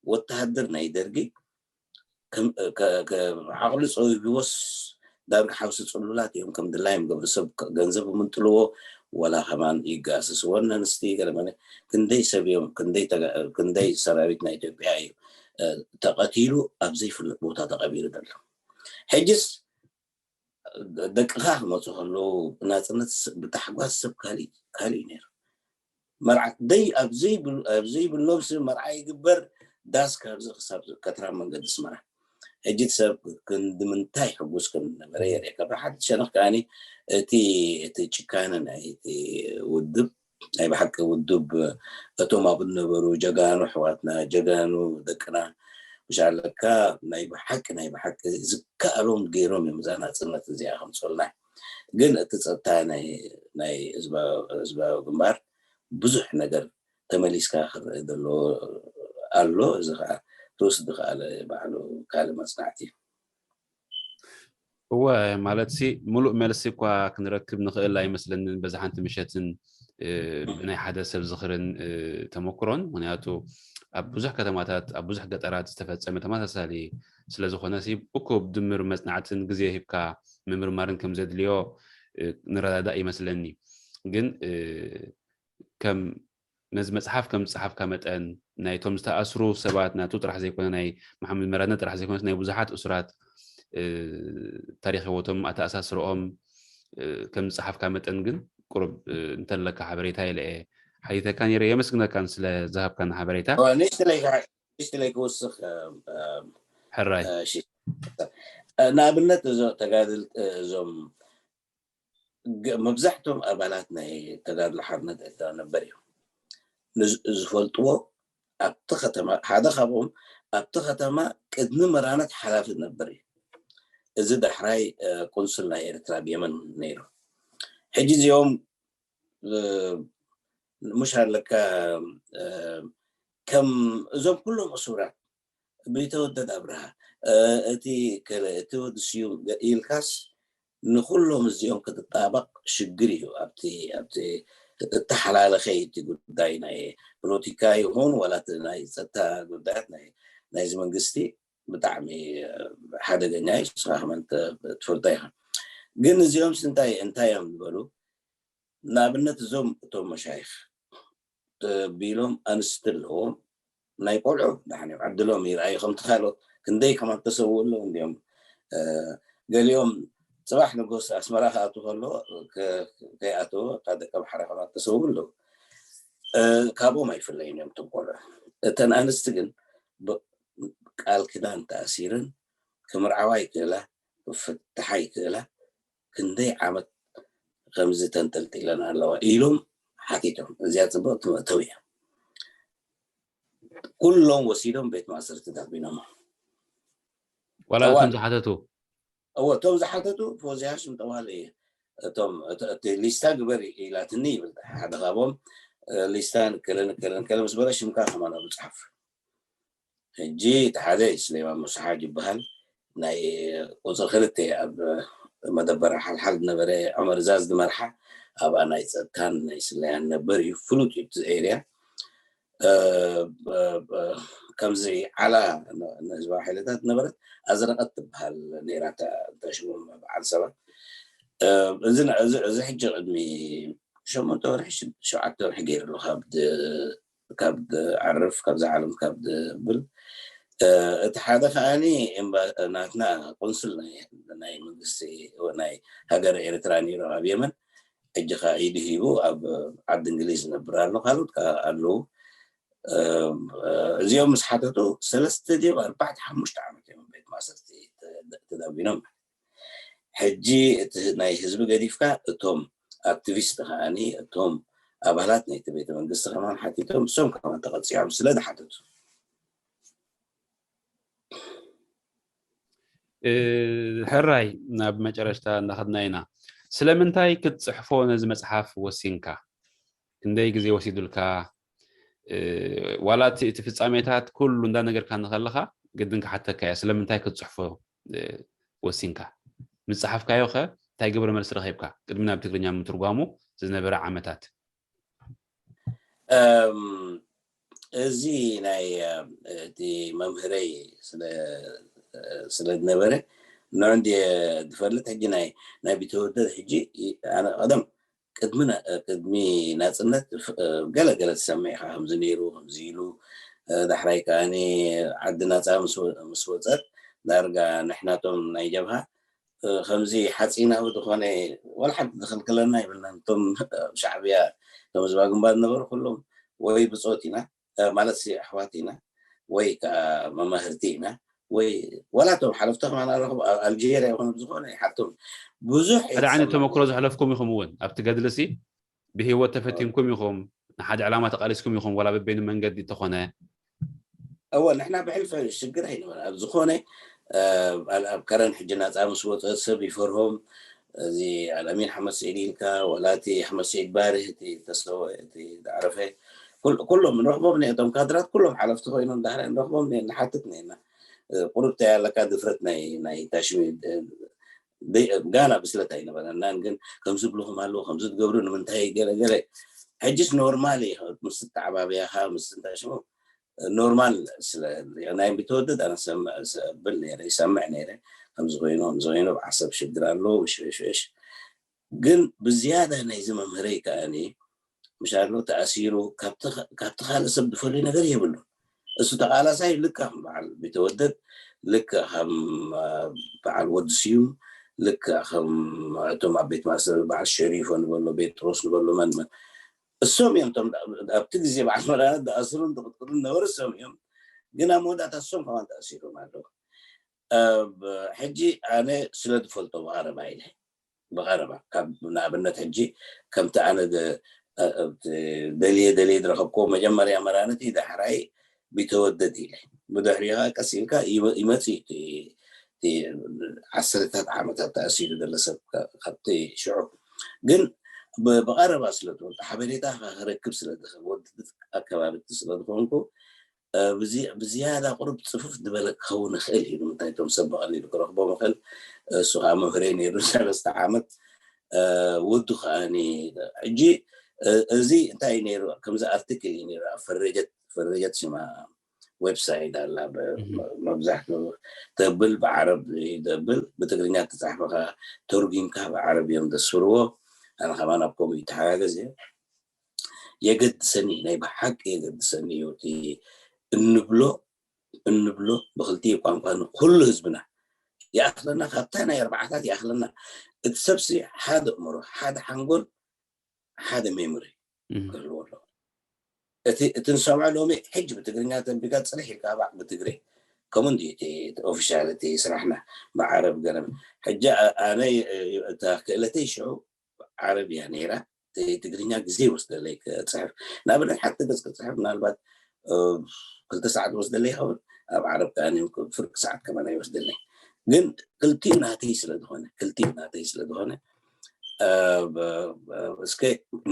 ወተሃደር ናይ ደርጊ ዓቕሉ ፀቢብዎስ ዳርጋ ሓውሲ ፅሉላት እዮም ከም ድላዮም ገብሩ ሰብ ገንዘብ ምንጥልዎ ወላ ከማን ይጋስስዎ ነንስቲ ገለመለ ክንደይ ሰብ እዮም ክንደይ ሰራዊት ናይ ኢትዮጵያ እዩ ተቐቲሉ ኣብ ዘይፍለጥ ቦታ ተቐቢሩ ዘሎ። ሕጅስ ደቅኻ ክመፁ ከለዉ ብናፅነት ብታሕጓስ ሰብ ካሊእ ካሊእ ነይሩ። መርዓ ደይ ኣብ ዘይብሉ ኣብ ዘይብሎም ሰብ መርዓ ይግበር። ዳስ ካብዚ ክሳብ ከተራ መንገዲ ኣስመራ። ሕጂ እቲ ሰብ ክንዲ ምንታይ ሕጉስ ከም ዝነበረ የርእየካ። ብሓደ ሸነኽ ከኣ እቲ እቲ ጭካነ ናይ እቲ ውድብ ናይ ብሓቂ ውድብ እቶም ኣብኡ ዝነበሩ ጀጋኑ ኣሕዋትና ጀጋኑ ደቅና ምሻለካ ናይ ብሓቂ ናይ ብሓቂ ዝከኣሎም ገይሮም እዮም እዛ ናፅነት እዚኣ ከምፅኡልና። ግን እቲ ፀጥታ ናይ ናይ ህዝባዊ ህዝባዊ ግንባር ብዙሕ ነገር ተመሊስካ ክረአ ዘለዎ ኣሎ። እዚ ከዓ ክወስድ ዝኸኣለ ባዕሉ ካልእ መፅናዕቲ እዩ። እወ ማለት ሲ ሙሉእ መልሲ እኳ ክንረክብ ንኽእል ኣይመስለንን በዚ ሓንቲ ምሸትን ብናይ ሓደ ሰብ ዝኽርን ተመክሮን። ምክንያቱ ኣብ ብዙሕ ከተማታት ኣብ ብዙሕ ገጠራት ዝተፈፀመ ተመሳሳሊ ስለዝኾነ ሲ እኩብ ድምር መፅናዕትን ግዜ ሂብካ ምምርማርን ከም ዘድልዮ ንረዳዳእ ይመስለኒ። ግን ከም ነዚ መፅሓፍ ከም ዝፀሓፍካ መጠን ናይቶም ዝተኣስሩ ሰባት ናቱ ጥራሕ ዘይኮነ ናይ መሓመድ መራነ ጥራሕ ዘይኮነስ ናይ ብዙሓት እሱራት ታሪክ ህይወቶም ኣተኣሳስርኦም ከም ዝፀሓፍካ መጠን ግን ቁሩብ እንተለካ ሓበሬታ ኢለ እየ ሓቲተካ ነይረ። የመስግነካን ስለ ዝሃብካና ሓበሬታ። ንእሽተለይ ክውስኽ ሕራይ ንኣብነት ተጋድል እዞም መብዛሕቶም ኣባላት ናይ ተጋድሎ ሓርነት ኤርትራ ነበር እዮም ዝፈልጥዎ። ኣብቲ ከተማ ሓደ ካብኦም ኣብቲ ከተማ ቅድሚ መራነት ሓላፊ ነበር እዩ። እዚ ዳሕራይ ቁንስል ናይ ኤርትራ ብየመን ነይሩ። ሕጂ እዚኦም ሙሽ ኣለካ ከም እዞም ኩሎም እሱራት ብተወደድ ኣብርሃ እቲ ከለ እቲ ወዲ ስዩም ኢልካስ ንኩሎም እዚኦም ክትጣበቕ ሽግር እዩ። ኣብቲ ኣብቲ እተሓላለኸ እቲ ጉዳይ ናይ ፖለቲካ ይኹን ዋላ ናይ ፀጥታ ጉዳያት ናይዚ መንግስቲ ብጣዕሚ ሓደገኛ እዩ። ንስኻ ከመን ትፈልጦ ኢኻ። ግን እዚኦም እንታይ እንታይ እዮም ዝበሉ ንኣብነት እዞም እቶም መሻይኽ ቢሎም ኣንስቲ ኣለዎም ናይ ቆልዑ ዳሕኒ ዕድሎም ይርኣዩ ከምቲ ካልኦት ክንደይ ከማን ተሰውኡ ኣለዉ እንዲኦም። ገሊኦም ፅባሕ ንጎስ ኣስመራ ክኣቱ ከሎ ከይኣተወ ካብ ደቀ ባሕሪ ከማን ተሰውኡ ኣለዉ። ካብኦም ኣይፍለዩን እዮም እቶም ቆልዑ። እተን ኣንስቲ ግን ቃል ክዳን ተኣሲረን ክምርዓዋ ይክእላ ክፍትሓ ይክእላ ክንደይ ዓመት ከምዚ ተንጠልጢለን ኣለዋ ኢሎም ሓቲቶም። እዚኣ ፅብቕቲ መእተዊ እያ። ኩሎም ወሲዶም ቤት ማእሰርቲ ዳቢኖም። ዋላ እቶም ዝሓተቱ እዎ እቶም ዝሓተቱ ፎዚ ሃሽም ጠዋሊ እየ። እቶም እቲ ሊስታ ግበር ኢላትኒ ይብል ሓደ ካብኦም። ሊስታ ንከለ ንከለ ንከለ ምስ በለ ሽምካ ከማን ኣብኡ ፅሓፍ። ሕጂ እቲ ሓደ ስሌማን ሙሳ ሓጅ ይበሃል። ናይ ቁፅሪ ክልተ ኣብ መደበራ ሓልሓል ዝነበረ ዑመር ዛዝ ዝመርሓ ኣብኣ ናይ ፀጥታን ናይ ስለያን ነበር እዩ። ፍሉጥ እዩ እቲ ኤርያ። ከምዚ ዓላ ንህዝባዊ ሓይልታት ነበረት ኣዝረቐት ትበሃል ነይራ። ተሽሞም በዓል ሰባ እዚ ሕጂ ቅድሚ ሸሞንተ ወርሒ ሸውዓተ ወርሒ ገይሩ ኣሎ ካብ ካብ ዓርፍ ካብዛ ዓለም ካብ ብል። እቲ ሓደ ከዓኒ ናትና ቆንስል ናይ መንግስቲ ናይ ሃገር ኤርትራ ነይሩ ኣብ የመን። ሕጂ ከዓ ኢዱ ሂቡ ኣብ ዓዲ እንግሊዝ ዝነብር ኣሎ። ካልኦት ከዓ ኣለዉ። እዚኦም ምስ ሓተቱ ሰለስተ ድዮም ኣርባዕተ ሓሙሽተ ዓመት እዮም ቤት ማእሰርቲ ተዳቢኖም። ሕጂ እቲ ናይ ህዝቢ ገዲፍካ እቶም ኣክቲቪስት ከዓኒ እቶም ኣባላት ናይቲ ቤተ መንግስቲ ከማን ሓቲቶም እሶም ከማን ተቐፂዖም ስለ ዝሓተቱ። ሕራይ ናብ መጨረሽታ እንዳኸድና ኢና። ስለምንታይ ክትፅሕፎ ነዚ መፅሓፍ ወሲንካ? ክንደይ ግዜ ወሲዱልካ? ዋላ እቲ ፍፃሜታት ኩሉ እንዳነገርካ ንከለካ ግድን ክሓተካ እያ ስለምንታይ ክትፅሕፎ ወሲንካ? ምፅሓፍካዮ ከ እንታይ ግብረ መልሲ ረኺብካ? ቅድሚ ናብ ትግርኛ ምትርጓሙ ዝነበረ ዓመታት እዚ ናይ እቲ መምህረይ ስለ ዝነበረ ንዑ እንዲ ዝፈልጥ ሕጂ ናይ ናይ ቢተወደድ ሕጂ ኣነ ቀደም ቅድሚ ቅድሚ ናፅነት ገለገለ ትሰምዕ ኢኻ ከምዚ ነይሩ ከምዚ ኢሉ ዳሕራይ ከዓኒ ዓዲ ናፃ ምስ ወፀት ዳርጋ ንሕናቶም ናይ ጀብሃ ከምዚ ሓፂናዊ ዝኾነ ዋላ ሓንቲ ዝኽልክለና ይብልና እቶም ሻዕብያ እቶም ህዝባዊ ግንባር ዝነበሩ ኩሎም ወይ ብጾት ኢና፣ እ፣ ማለት ሲ ኣሕዋት ኢና፣ ወይ ከዓ መማህርቲ ኢና፣ ወይ ዋላ እቶም ሓለፍቲ ከማን ኣረኽቡ ኣብ ኣልጀርያ ይኹን ኣብ ዝኾነ ይሓቶም ብዙሕ ሓደ ዓይነት ተመክሮ ዘሕለፍኩም ኢኹም። እውን ኣብቲ ገድልሲ ብህይወት ተፈቲንኩም ኢኹም፣ ንሓደ ዕላማ ተቃሊስኩም ኢኹም፣ ዋላ በበይኑ መንገዲ እንተኾነ። እወ፣ ንሕና ብሕልፈ ሽግር ኣይነበረ ኣብ ዝኾነ፣ እ፣ ኣብ ኣብ ከረን ሕጂ ናፃ ምስ ወፀ ሰብ ይፈርሆም። እዚ ኣልኣሚን ሓመድ ስዒድ ኢልካ ዋላ እቲ ሓመድ ስዒድ ባርህ እቲ ተሰወ እቲ ዝዓረፈ ኩል- ኩሎም ንረኽቦም ነ እቶም ካድራት ኩሎም ሓለፍቲ ኮይኖም ዳሕሪ ንረኽቦም ነ ንሓትት ነና። እ፣ ቁሩብ እንታይ ኣለካ ድፍረት ናይ ናይ ታሽሚ፣ እ፣ ደይ- ጋና ብስለት ኣይነበረናን፣ ግን ከምዚ ብልኹም ኣለዉ ከምዚ ትገብሩ ንምንታይ ገለ ገለ። ሕጅስ ኖርማል እዩ ምስ ተዓባብያኻ ምስ እንታይ ሽሙ ኖርማል ስለ ናይ ቢተወደድ ኣነ ሰምዕ ብል ነይረ ይሰምዕ ነይረ። ከምዚ ኮይኑ ከምዚ ኮይኑ ብዓሰብ ሽግር ኣሎ ሽሽ ግን ብዝያዳ ናይዚ መምህረይ ከኣኒ ምሻሎ ተኣሲሩ ካብቲ ካልእ ሰብ ዝፈልዩ ነገር የብሉ። እሱ ተቃላሳይ ልካ ከም በዓል ቢተወደድ ልካ ከም በዓል ወዲ ስዩም ልካ ከም እቶም ኣብ ቤት ማእሰር በዓል ሸሪፎ ንበሎ ቤጥሮስ ንበሎ መን መን እሶም እዮም እቶም ኣብቲ ግዜ በዓል መራነት ዝኣስሩን ዝቅጥቅጡን ነበሩ እሶም እዮም። ግን ኣብ መወዳእታ እሶም ከማን ተኣሲሮም ኣለዉ። ሕጂ ኣነ ስለ ዝፈልጦ ብቐረባ ኢለ ብቐረባ ካብ ንኣብነት ሕጂ ከምቲ ኣነ ደልየ ደልየ ዝረኸብክዎ መጀመርያ መራነት እዩ ዳሕራይ ቢተወደድ ኢለ ብድሕሪኡ ከዓ ቀስ ኢልካ ይመፅእ ዓሰርታት ዓመታት ተኣሲሩ ዘሎ ሰብ ካብቲ ሽዑ ግን ብቐረባ ስለ ትፈልጦ ሓበሬታ ክረክብ ስለ ዝኽእል ወዲ ኣከባቢ ስለዝኾንኩ ብዝያዳ ቁሩብ ፅፉፍ ዝበለ ክኸውን ይኽእል እዩ ንምንታይ እቶም ሰብ ብቐሊሉ ክረኽቦም ይኽእል እሱ ከዓ መምህረይ ነይሩ ሰለስተ ዓመት ወዱ ከዓኒ ሕጂ እዚ እንታይ እዩ ነይሩ ከምዚ ኣርቲክል እዩ ነይሩ ኣብ ፈረጀት ፈረጀት ሽማ ዌብሳይት ኣላ መብዛሕትኡ ተብል ብዓረብ ተብል ብትግርኛ ተፃሕፈ ከዓ ተርጉምካ ብዓረብ እዮም ዘስፍርዎ ኣነ ከማን ኣብ ከምኡ ይተሓጋገዝ እየ የገድሰኒ ናይ ብሓቂ የገድሰኒ እዩ እቲ እንብሎ እንብሎ ብክልቲኡ ቋንቋ ንኩሉ ህዝብና ይኣክለና ካብታ ናይ ኣርባዓታት ይኣክለና እቲ ሰብሲ ሓደ እምሮ ሓደ ሓንጎል ሓደ ሜሞሪ ክህልዎ ኣለዎ እቲ እቲ ንሰምዖ ሎሚ ሕጂ ብትግርኛ ተንቢካ ፅርሕ ኢልካ ባዕ ብትግሪ ከምኡ እንዲ እቲ ኦፊሻል እቲ ስራሕና ብዓረብ ገረብ ሕጂ ኣነ እታ ክእለተይ ሽዑ ዓረብ እያ ነይራ ትግርኛ ግዜ ይወስደለይ ክፅሕፍ ንኣብነት ሓንቲ ገፅ ክፅሕፍ ምናልባት ክልተ ሰዓት ወስደለይ ይኸውን ኣብ ዓረብ ከዓ ፍርቂ ሰዓት ከማና ይወስደለይ ግን ክልቲኡ ናተይ ስለዝኾነ ክልቲኡ ናተይ ስለዝኾነ እስከ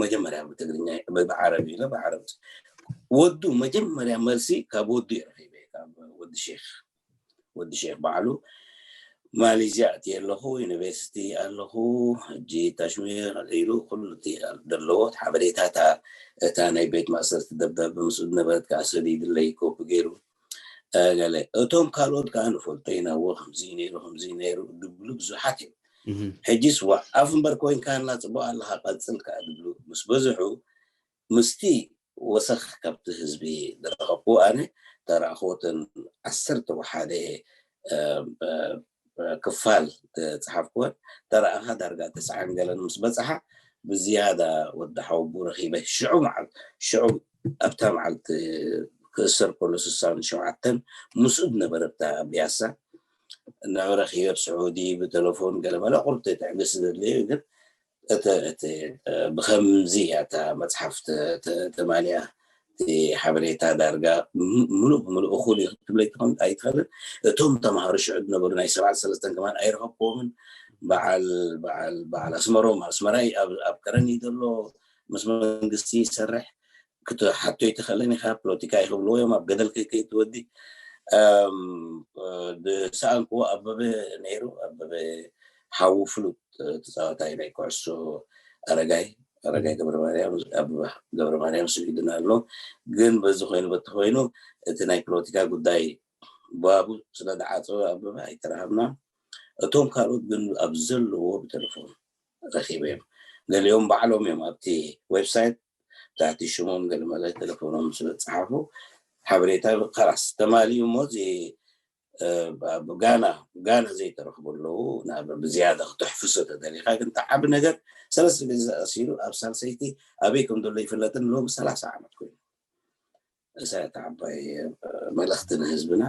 መጀመርያ ብትግርኛ ብዓረብ ኢለ ብዓረብ ወዱ መጀመርያ መልሲ ካብ ወዱ ይረኺበ ካብ ወዲ ሼክ ወዲ ሼክ በዓሉ ማሌዝያ እቲ ኣለኹ ዩኒቨርሲቲ ኣለኹ ሕጂ ታሽሚር ኢሉ ኩሉ ዘለዎ ሓበሬታታ እታ ናይ ቤት ማእሰርቲ ደብዳቤ ምስ ዝነበረት ከዓ ሰዲድለይ ኮፒ ገይሩ ገለ እቶም ካልኦት ከዓ ንፈልጦ ኢና ዎ ከምዚ ነይሩ ከምዚ ነይሩ ዝብሉ ብዙሓት እዮም ሕጂስ ዋ ኣፍ እምበር ኮይንካ እና ፅቡቅ ኣለካ ቀፅል ከዓ ዝብሉ ምስ በዝሑ ምስቲ ወሰኽ ካብቲ ህዝቢ ዝረኸብኩ ኣነ ተረኣኽወተን ዓሰርተ ወሓደ ክፋል ዝፀሓፍክወን ተረኣኻ ዳርጋ ተስዓን ገለን ምስ በፅሓ ብዝያዳ ወዲ ሓወቡ ረኺበ ሽዑ መዓልቲ ሽዑ ኣብታ መዓልቲ ክእሰር ከሎ ስሳን ሸውዓተን ምስኡ ዝነበረ ኣብታ ቢያሳ ንረኺበ ብስዑዲ ብቴሌፎን ገለመለ ቁርብ ትዕግስቲ ዘድልዮ ግን እቲ እቲ ብከምዚ እያ እታ መፅሓፍ ተማሊኣ እቲ ሓበሬታ ዳርጋ ምሉእ ብምሉእ እኹል እዩ ክትብለይ ትኾን ኣይትኽእልን እቶም ተምሃሮ ሽዑ ዝነበሩ ናይ ሰባት ሰለስተን ከማን ኣይረኸብክዎምን በዓል በዓል በዓል ኣስመሮም ኣስመራይ ኣብ ከረን እዩ ዘሎ ምስ መንግስቲ ይሰርሕ ክትሓቶ ይትኽእልን ኢኻ ፖለቲካ ይክብልዎ እዮም ኣብ ገደል ከይከይትወዲ ዝሰኣንክዎ ኣበበ ነይሩ ኣበበ ሓዉ ፍሉጥ ተፃዋታይ ናይ ኩዕሶ ኣረጋይ ኣረጋይ ገብረማርያም ገብረማርያም ስዊድን ኣሎ ግን በዚ ኮይኑ በቲ ኮይኑ እቲ ናይ ፖለቲካ ጉዳይ ባቡ ስለ ዝዓፀወ ኣበበ ኣይተረሃብና እቶም ካልኦት ግን ኣብ ዘለዎ ብቴሌፎን ረኪበ እዮም ገሊኦም ባዕሎም እዮም ኣብቲ ዌብሳይት ብታሕቲ ሽሞም ገለመለ ቴሌፎኖም ስለ ዝፀሓፉ ሓበሬታ ከላስ ተማሊኡ እሞ እዚ ጋና ጋና ዘይተረኽቡ ኣለዉ ብዝያዳ ክትሕፍሶ ተደሊካ ግን ተዓቢ ነገር ሰለስተ ግዜ ተኣሲሩ ኣብ ሳልሰይቲ ኣበይ ከም ዘሎ ይፍለጥን ሎሚ ሰላሳ ዓመት ኮይኑ። እዛ እታ ዓባይ መልእኽቲ ንህዝብና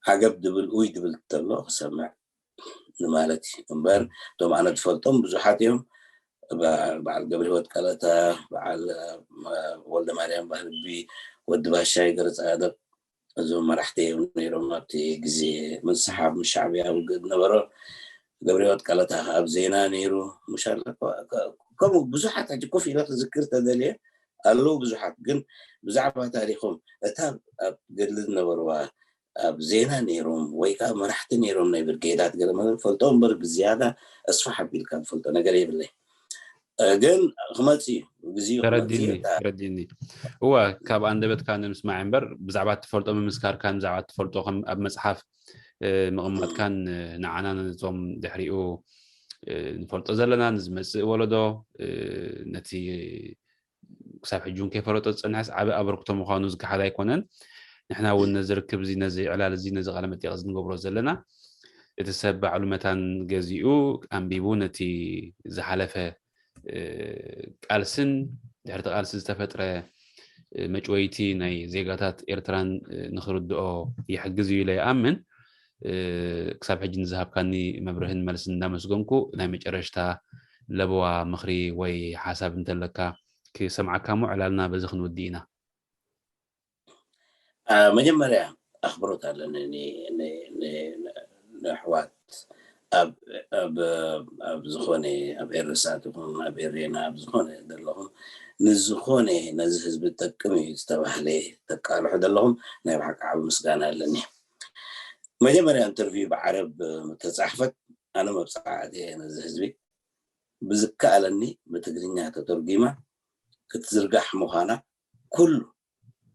ዓገብ ድብል ኡይ ድብል ተሎ ክሰምዕ ንማለት እዩ እምበር እቶም ኣነ ዝፈልጦም ብዙሓት እዮም። በዓል ገብረ ህይወት ቀለታ፣ በዓል ወልደ ማርያም ባህልቢ፣ ወዲ ባሻይ ገረፃ እዞም መራሕቲ እዮም ነይሮም ኣብቲ ግዜ ምስሓብ ምስ ሻዕብያ ውግእ ነበሮ። ገብረ ህይወት ቀለታ ኣብ ዜና ነይሩ ምሻለ ከምኡ ብዙሓት ሕጂ ኮፍ ኢለ ክዝክር ተደልየ ኣለዉ ብዙሓት ግን ብዛዕባ ታሪኮም እታ ኣብ ገድሊ ዝነበርዋ ኣብ ዜና ነይሮም ወይ ከዓ መራሕቲ ነይሮም ናይ ብርጌዳት ገለ ፈልጦ እምበር ብዝያዳ ኣስፋሕ ኣቢልካ ዝፈልጦ ነገር የብለይ። ግን ክመፅ እዩ ግዜኡ ክመፅ እዩ። ተረዲኒ። እወ፣ ካብ ኣንደበትካ ንምስማዕ እምበር ብዛዕባ እትፈልጦ ምምስካርካን ብዛዕባ እትፈልጦ ከም ኣብ መፅሓፍ ምቕማጥካን ንዓና ነዞም ድሕሪኡ ንፈልጦ ዘለና ንዝመፅእ ወለዶ ነቲ ክሳብ ሕጂ እውን ከይፈለጦ ዝፀንሐስ ዓብ ኣበርክቶ ምኳኑ ዝከሓድ ኣይኮነን። ንሕና እውን ነዚ ርክብ እዚ ነዚ ዕላል እዚ ነዚ ቃለ መጠየቅ ዝንገብሮ ዘለና እቲ ሰብ ባዕሉ መታን ገዚኡ ኣንቢቡ ነቲ ዝሓለፈ ቃልስን ድሕርቲ ቃልሲ ዝተፈጥረ መጭወይቲ ናይ ዜጋታት ኤርትራን ንክርድኦ ይሕግዝ እዩ ኢለ ይኣምን። ክሳብ ሕጂ ንዝሃብካኒ መብርህን መልስን እንዳመስገንኩ ናይ መጨረሽታ ለበዋ ምኽሪ ወይ ሓሳብ እንተለካ ክሰምዓካ እሞ ዕላልና በዚ ክንውዲ ኢና። መጀመርያ ኣኽብሮት ኣለኒ ንኣሕዋት ኣብ ዝኾነ ኣብ ኤረሳት ይኹን ኣብ ኤሬና ኣብ ዝኾነ ዘለኹም ንዝኾነ ነዚ ህዝቢ ጠቅም እዩ ዝተባህለ ተቃልሑ ዘለኹም ናይ ብሓቂ ዓብ ምስጋና ኣለኒ። መጀመርያ ኢንተርቪው ብዓረብ ተፃሕፈት ኣነ መብፃዕቲ ነዚ ህዝቢ ብዝከኣለኒ ብትግርኛ ተተርጒማ ክትዝርጋሕ ምዃና ኩሉ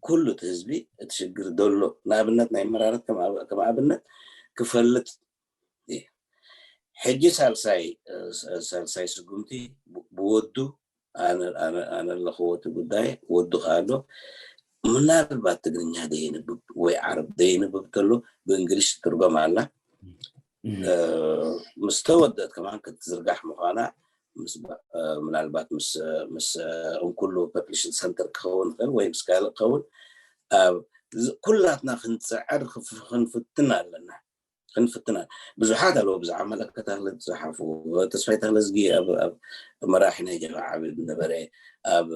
ኩሉ እቲ ህዝቢ እቲ ሽግር ዘሎ ንኣብነት ናይ መራረት ከም ኣብነት ክፈልጥ ሕጂ ሳልሳይ ሳልሳይ ስጉምቲ ብወዱ ኣነ ኣለኽዎ እቲ ጉዳይ ወዱ ከዓ ኣሎ ምናልባት ትግርኛ ደየንብብ ወይ ዓረብ ደየንብብ ተሎ ብእንግሊሽ ትርጎም ኣላ ምስ ተወደት ከማን ክትዝርጋሕ ምዃና ምናልባት ምስ እንኩሉ ፖፕሌሽን ሰንተር ክኸውን ይኽእል ወይ ምስ ካልእ ክኸውን ኩላትና ክንፅዕር ክንፍትን ኣለና ክንፍትና ብዙሓት ኣለዉ ብዛዕባ መለከት ተኽለ ዝፀሓፉ ተስፋይ ተኽለ ዝጊ ኣብ መራሒ ናይ ጀብሃ ዓብድ ነበረ ኣብ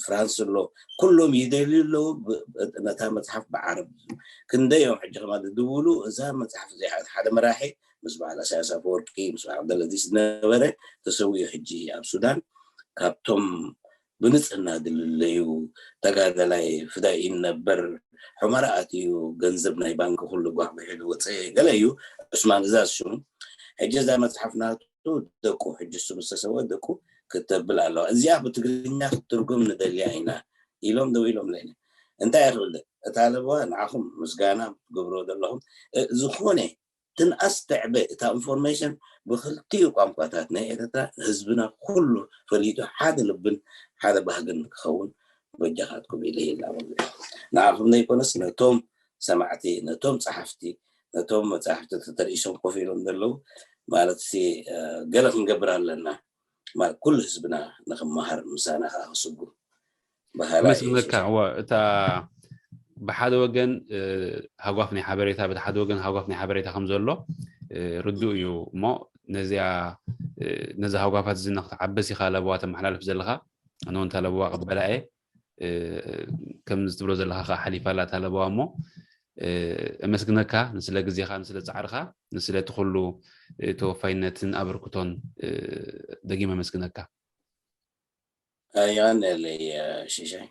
ፍራንስ ኣሎ ኩሎም ይደልዩ ኣለዉ ነታ መፅሓፍ ብዓረብ ክንደዮም ሕጂ ከማ ዝድውሉ እዛ መፅሓፍ እዚኣ ሓደ መራሒ ምስ በዓል ኣሳያስ ኣፈወርቂ ምስ በዓል ዓብደለዚዝ ዝነበረ ተሰዊኡ ሕጂ ኣብ ሱዳን ካብቶም ብንፅህና ዝልለዩ ተጋዳላይ ፍዳኢን ነበር ሑመራ ኣትዩ ገንዘብ ናይ ባንክ ኩሉ ጓሕ ብሒሉ ወፀ ገለ እዩ ዑስማን እዛዝ ሽሙ ሕጂ እዛ መፅሓፍ ናቱ ደቁ ሕጂ እሱ ምስተሰወ ደቁ ክተብል ኣለዋ እዚኣ ብትግርኛ ክትትርጉም ንደልያ ኢና ኢሎም ደው ኢሎም ለይነ እንታይ ይኽብል እታ ለበዋ ንዓኹም ምስጋና ትገብሮ ዘለኹም ዝኾነ ትንኣስ ተዕበ እታ ኢንፎርሜሽን ብክልቲኡ ቋንቋታት ናይ ኤርትራ ህዝብና ኩሉ ፈሊጡ ሓደ ልብን ሓደ ባህግን ክኸውን በጃኻትኩም ኢለ ይላበሉ ንዓኹም ዘይኮነስ ነቶም ሰማዕቲ ነቶም ጸሓፍቲ ነቶም መጻሕፍቲ ተተርኢሶም ኮፍ ኢሎም ዘለዉ ማለት ሲ ገለ ክንገብር ኣለና ማለት ኩሉ ህዝብና ንክመሃር ምሳና ከዓ ክስጉ መስግነካ እታ ብሓደ ወገን ሃጓፍ ናይ ሓበሬታ በቲ ሓደ ወገን ሃጓፍ ናይ ሓበሬታ ከም ዘሎ ርዱእ እዩ እሞ ነዚኣ ነዚ ሃጓፋት እዚ ንክትዓበስ ኢኻ ለበዋ ተመሓላልፍ ዘለኻ ኣነ እውን እታ ለበዋ ቅበላ እየ ከምዚ ትብሎ ዘለኻ ከዓ ሓሊፋ ኣላ እታ ለበዋ እሞ እመስግነካ ንስለ ግዜኻ ንስለ ፃዕርኻ ንስለ እቲ ኩሉ ተወፋይነትን ኣበርክቶን ደጊመ ኣመስግነካ የቐንየለይ ሽሻይ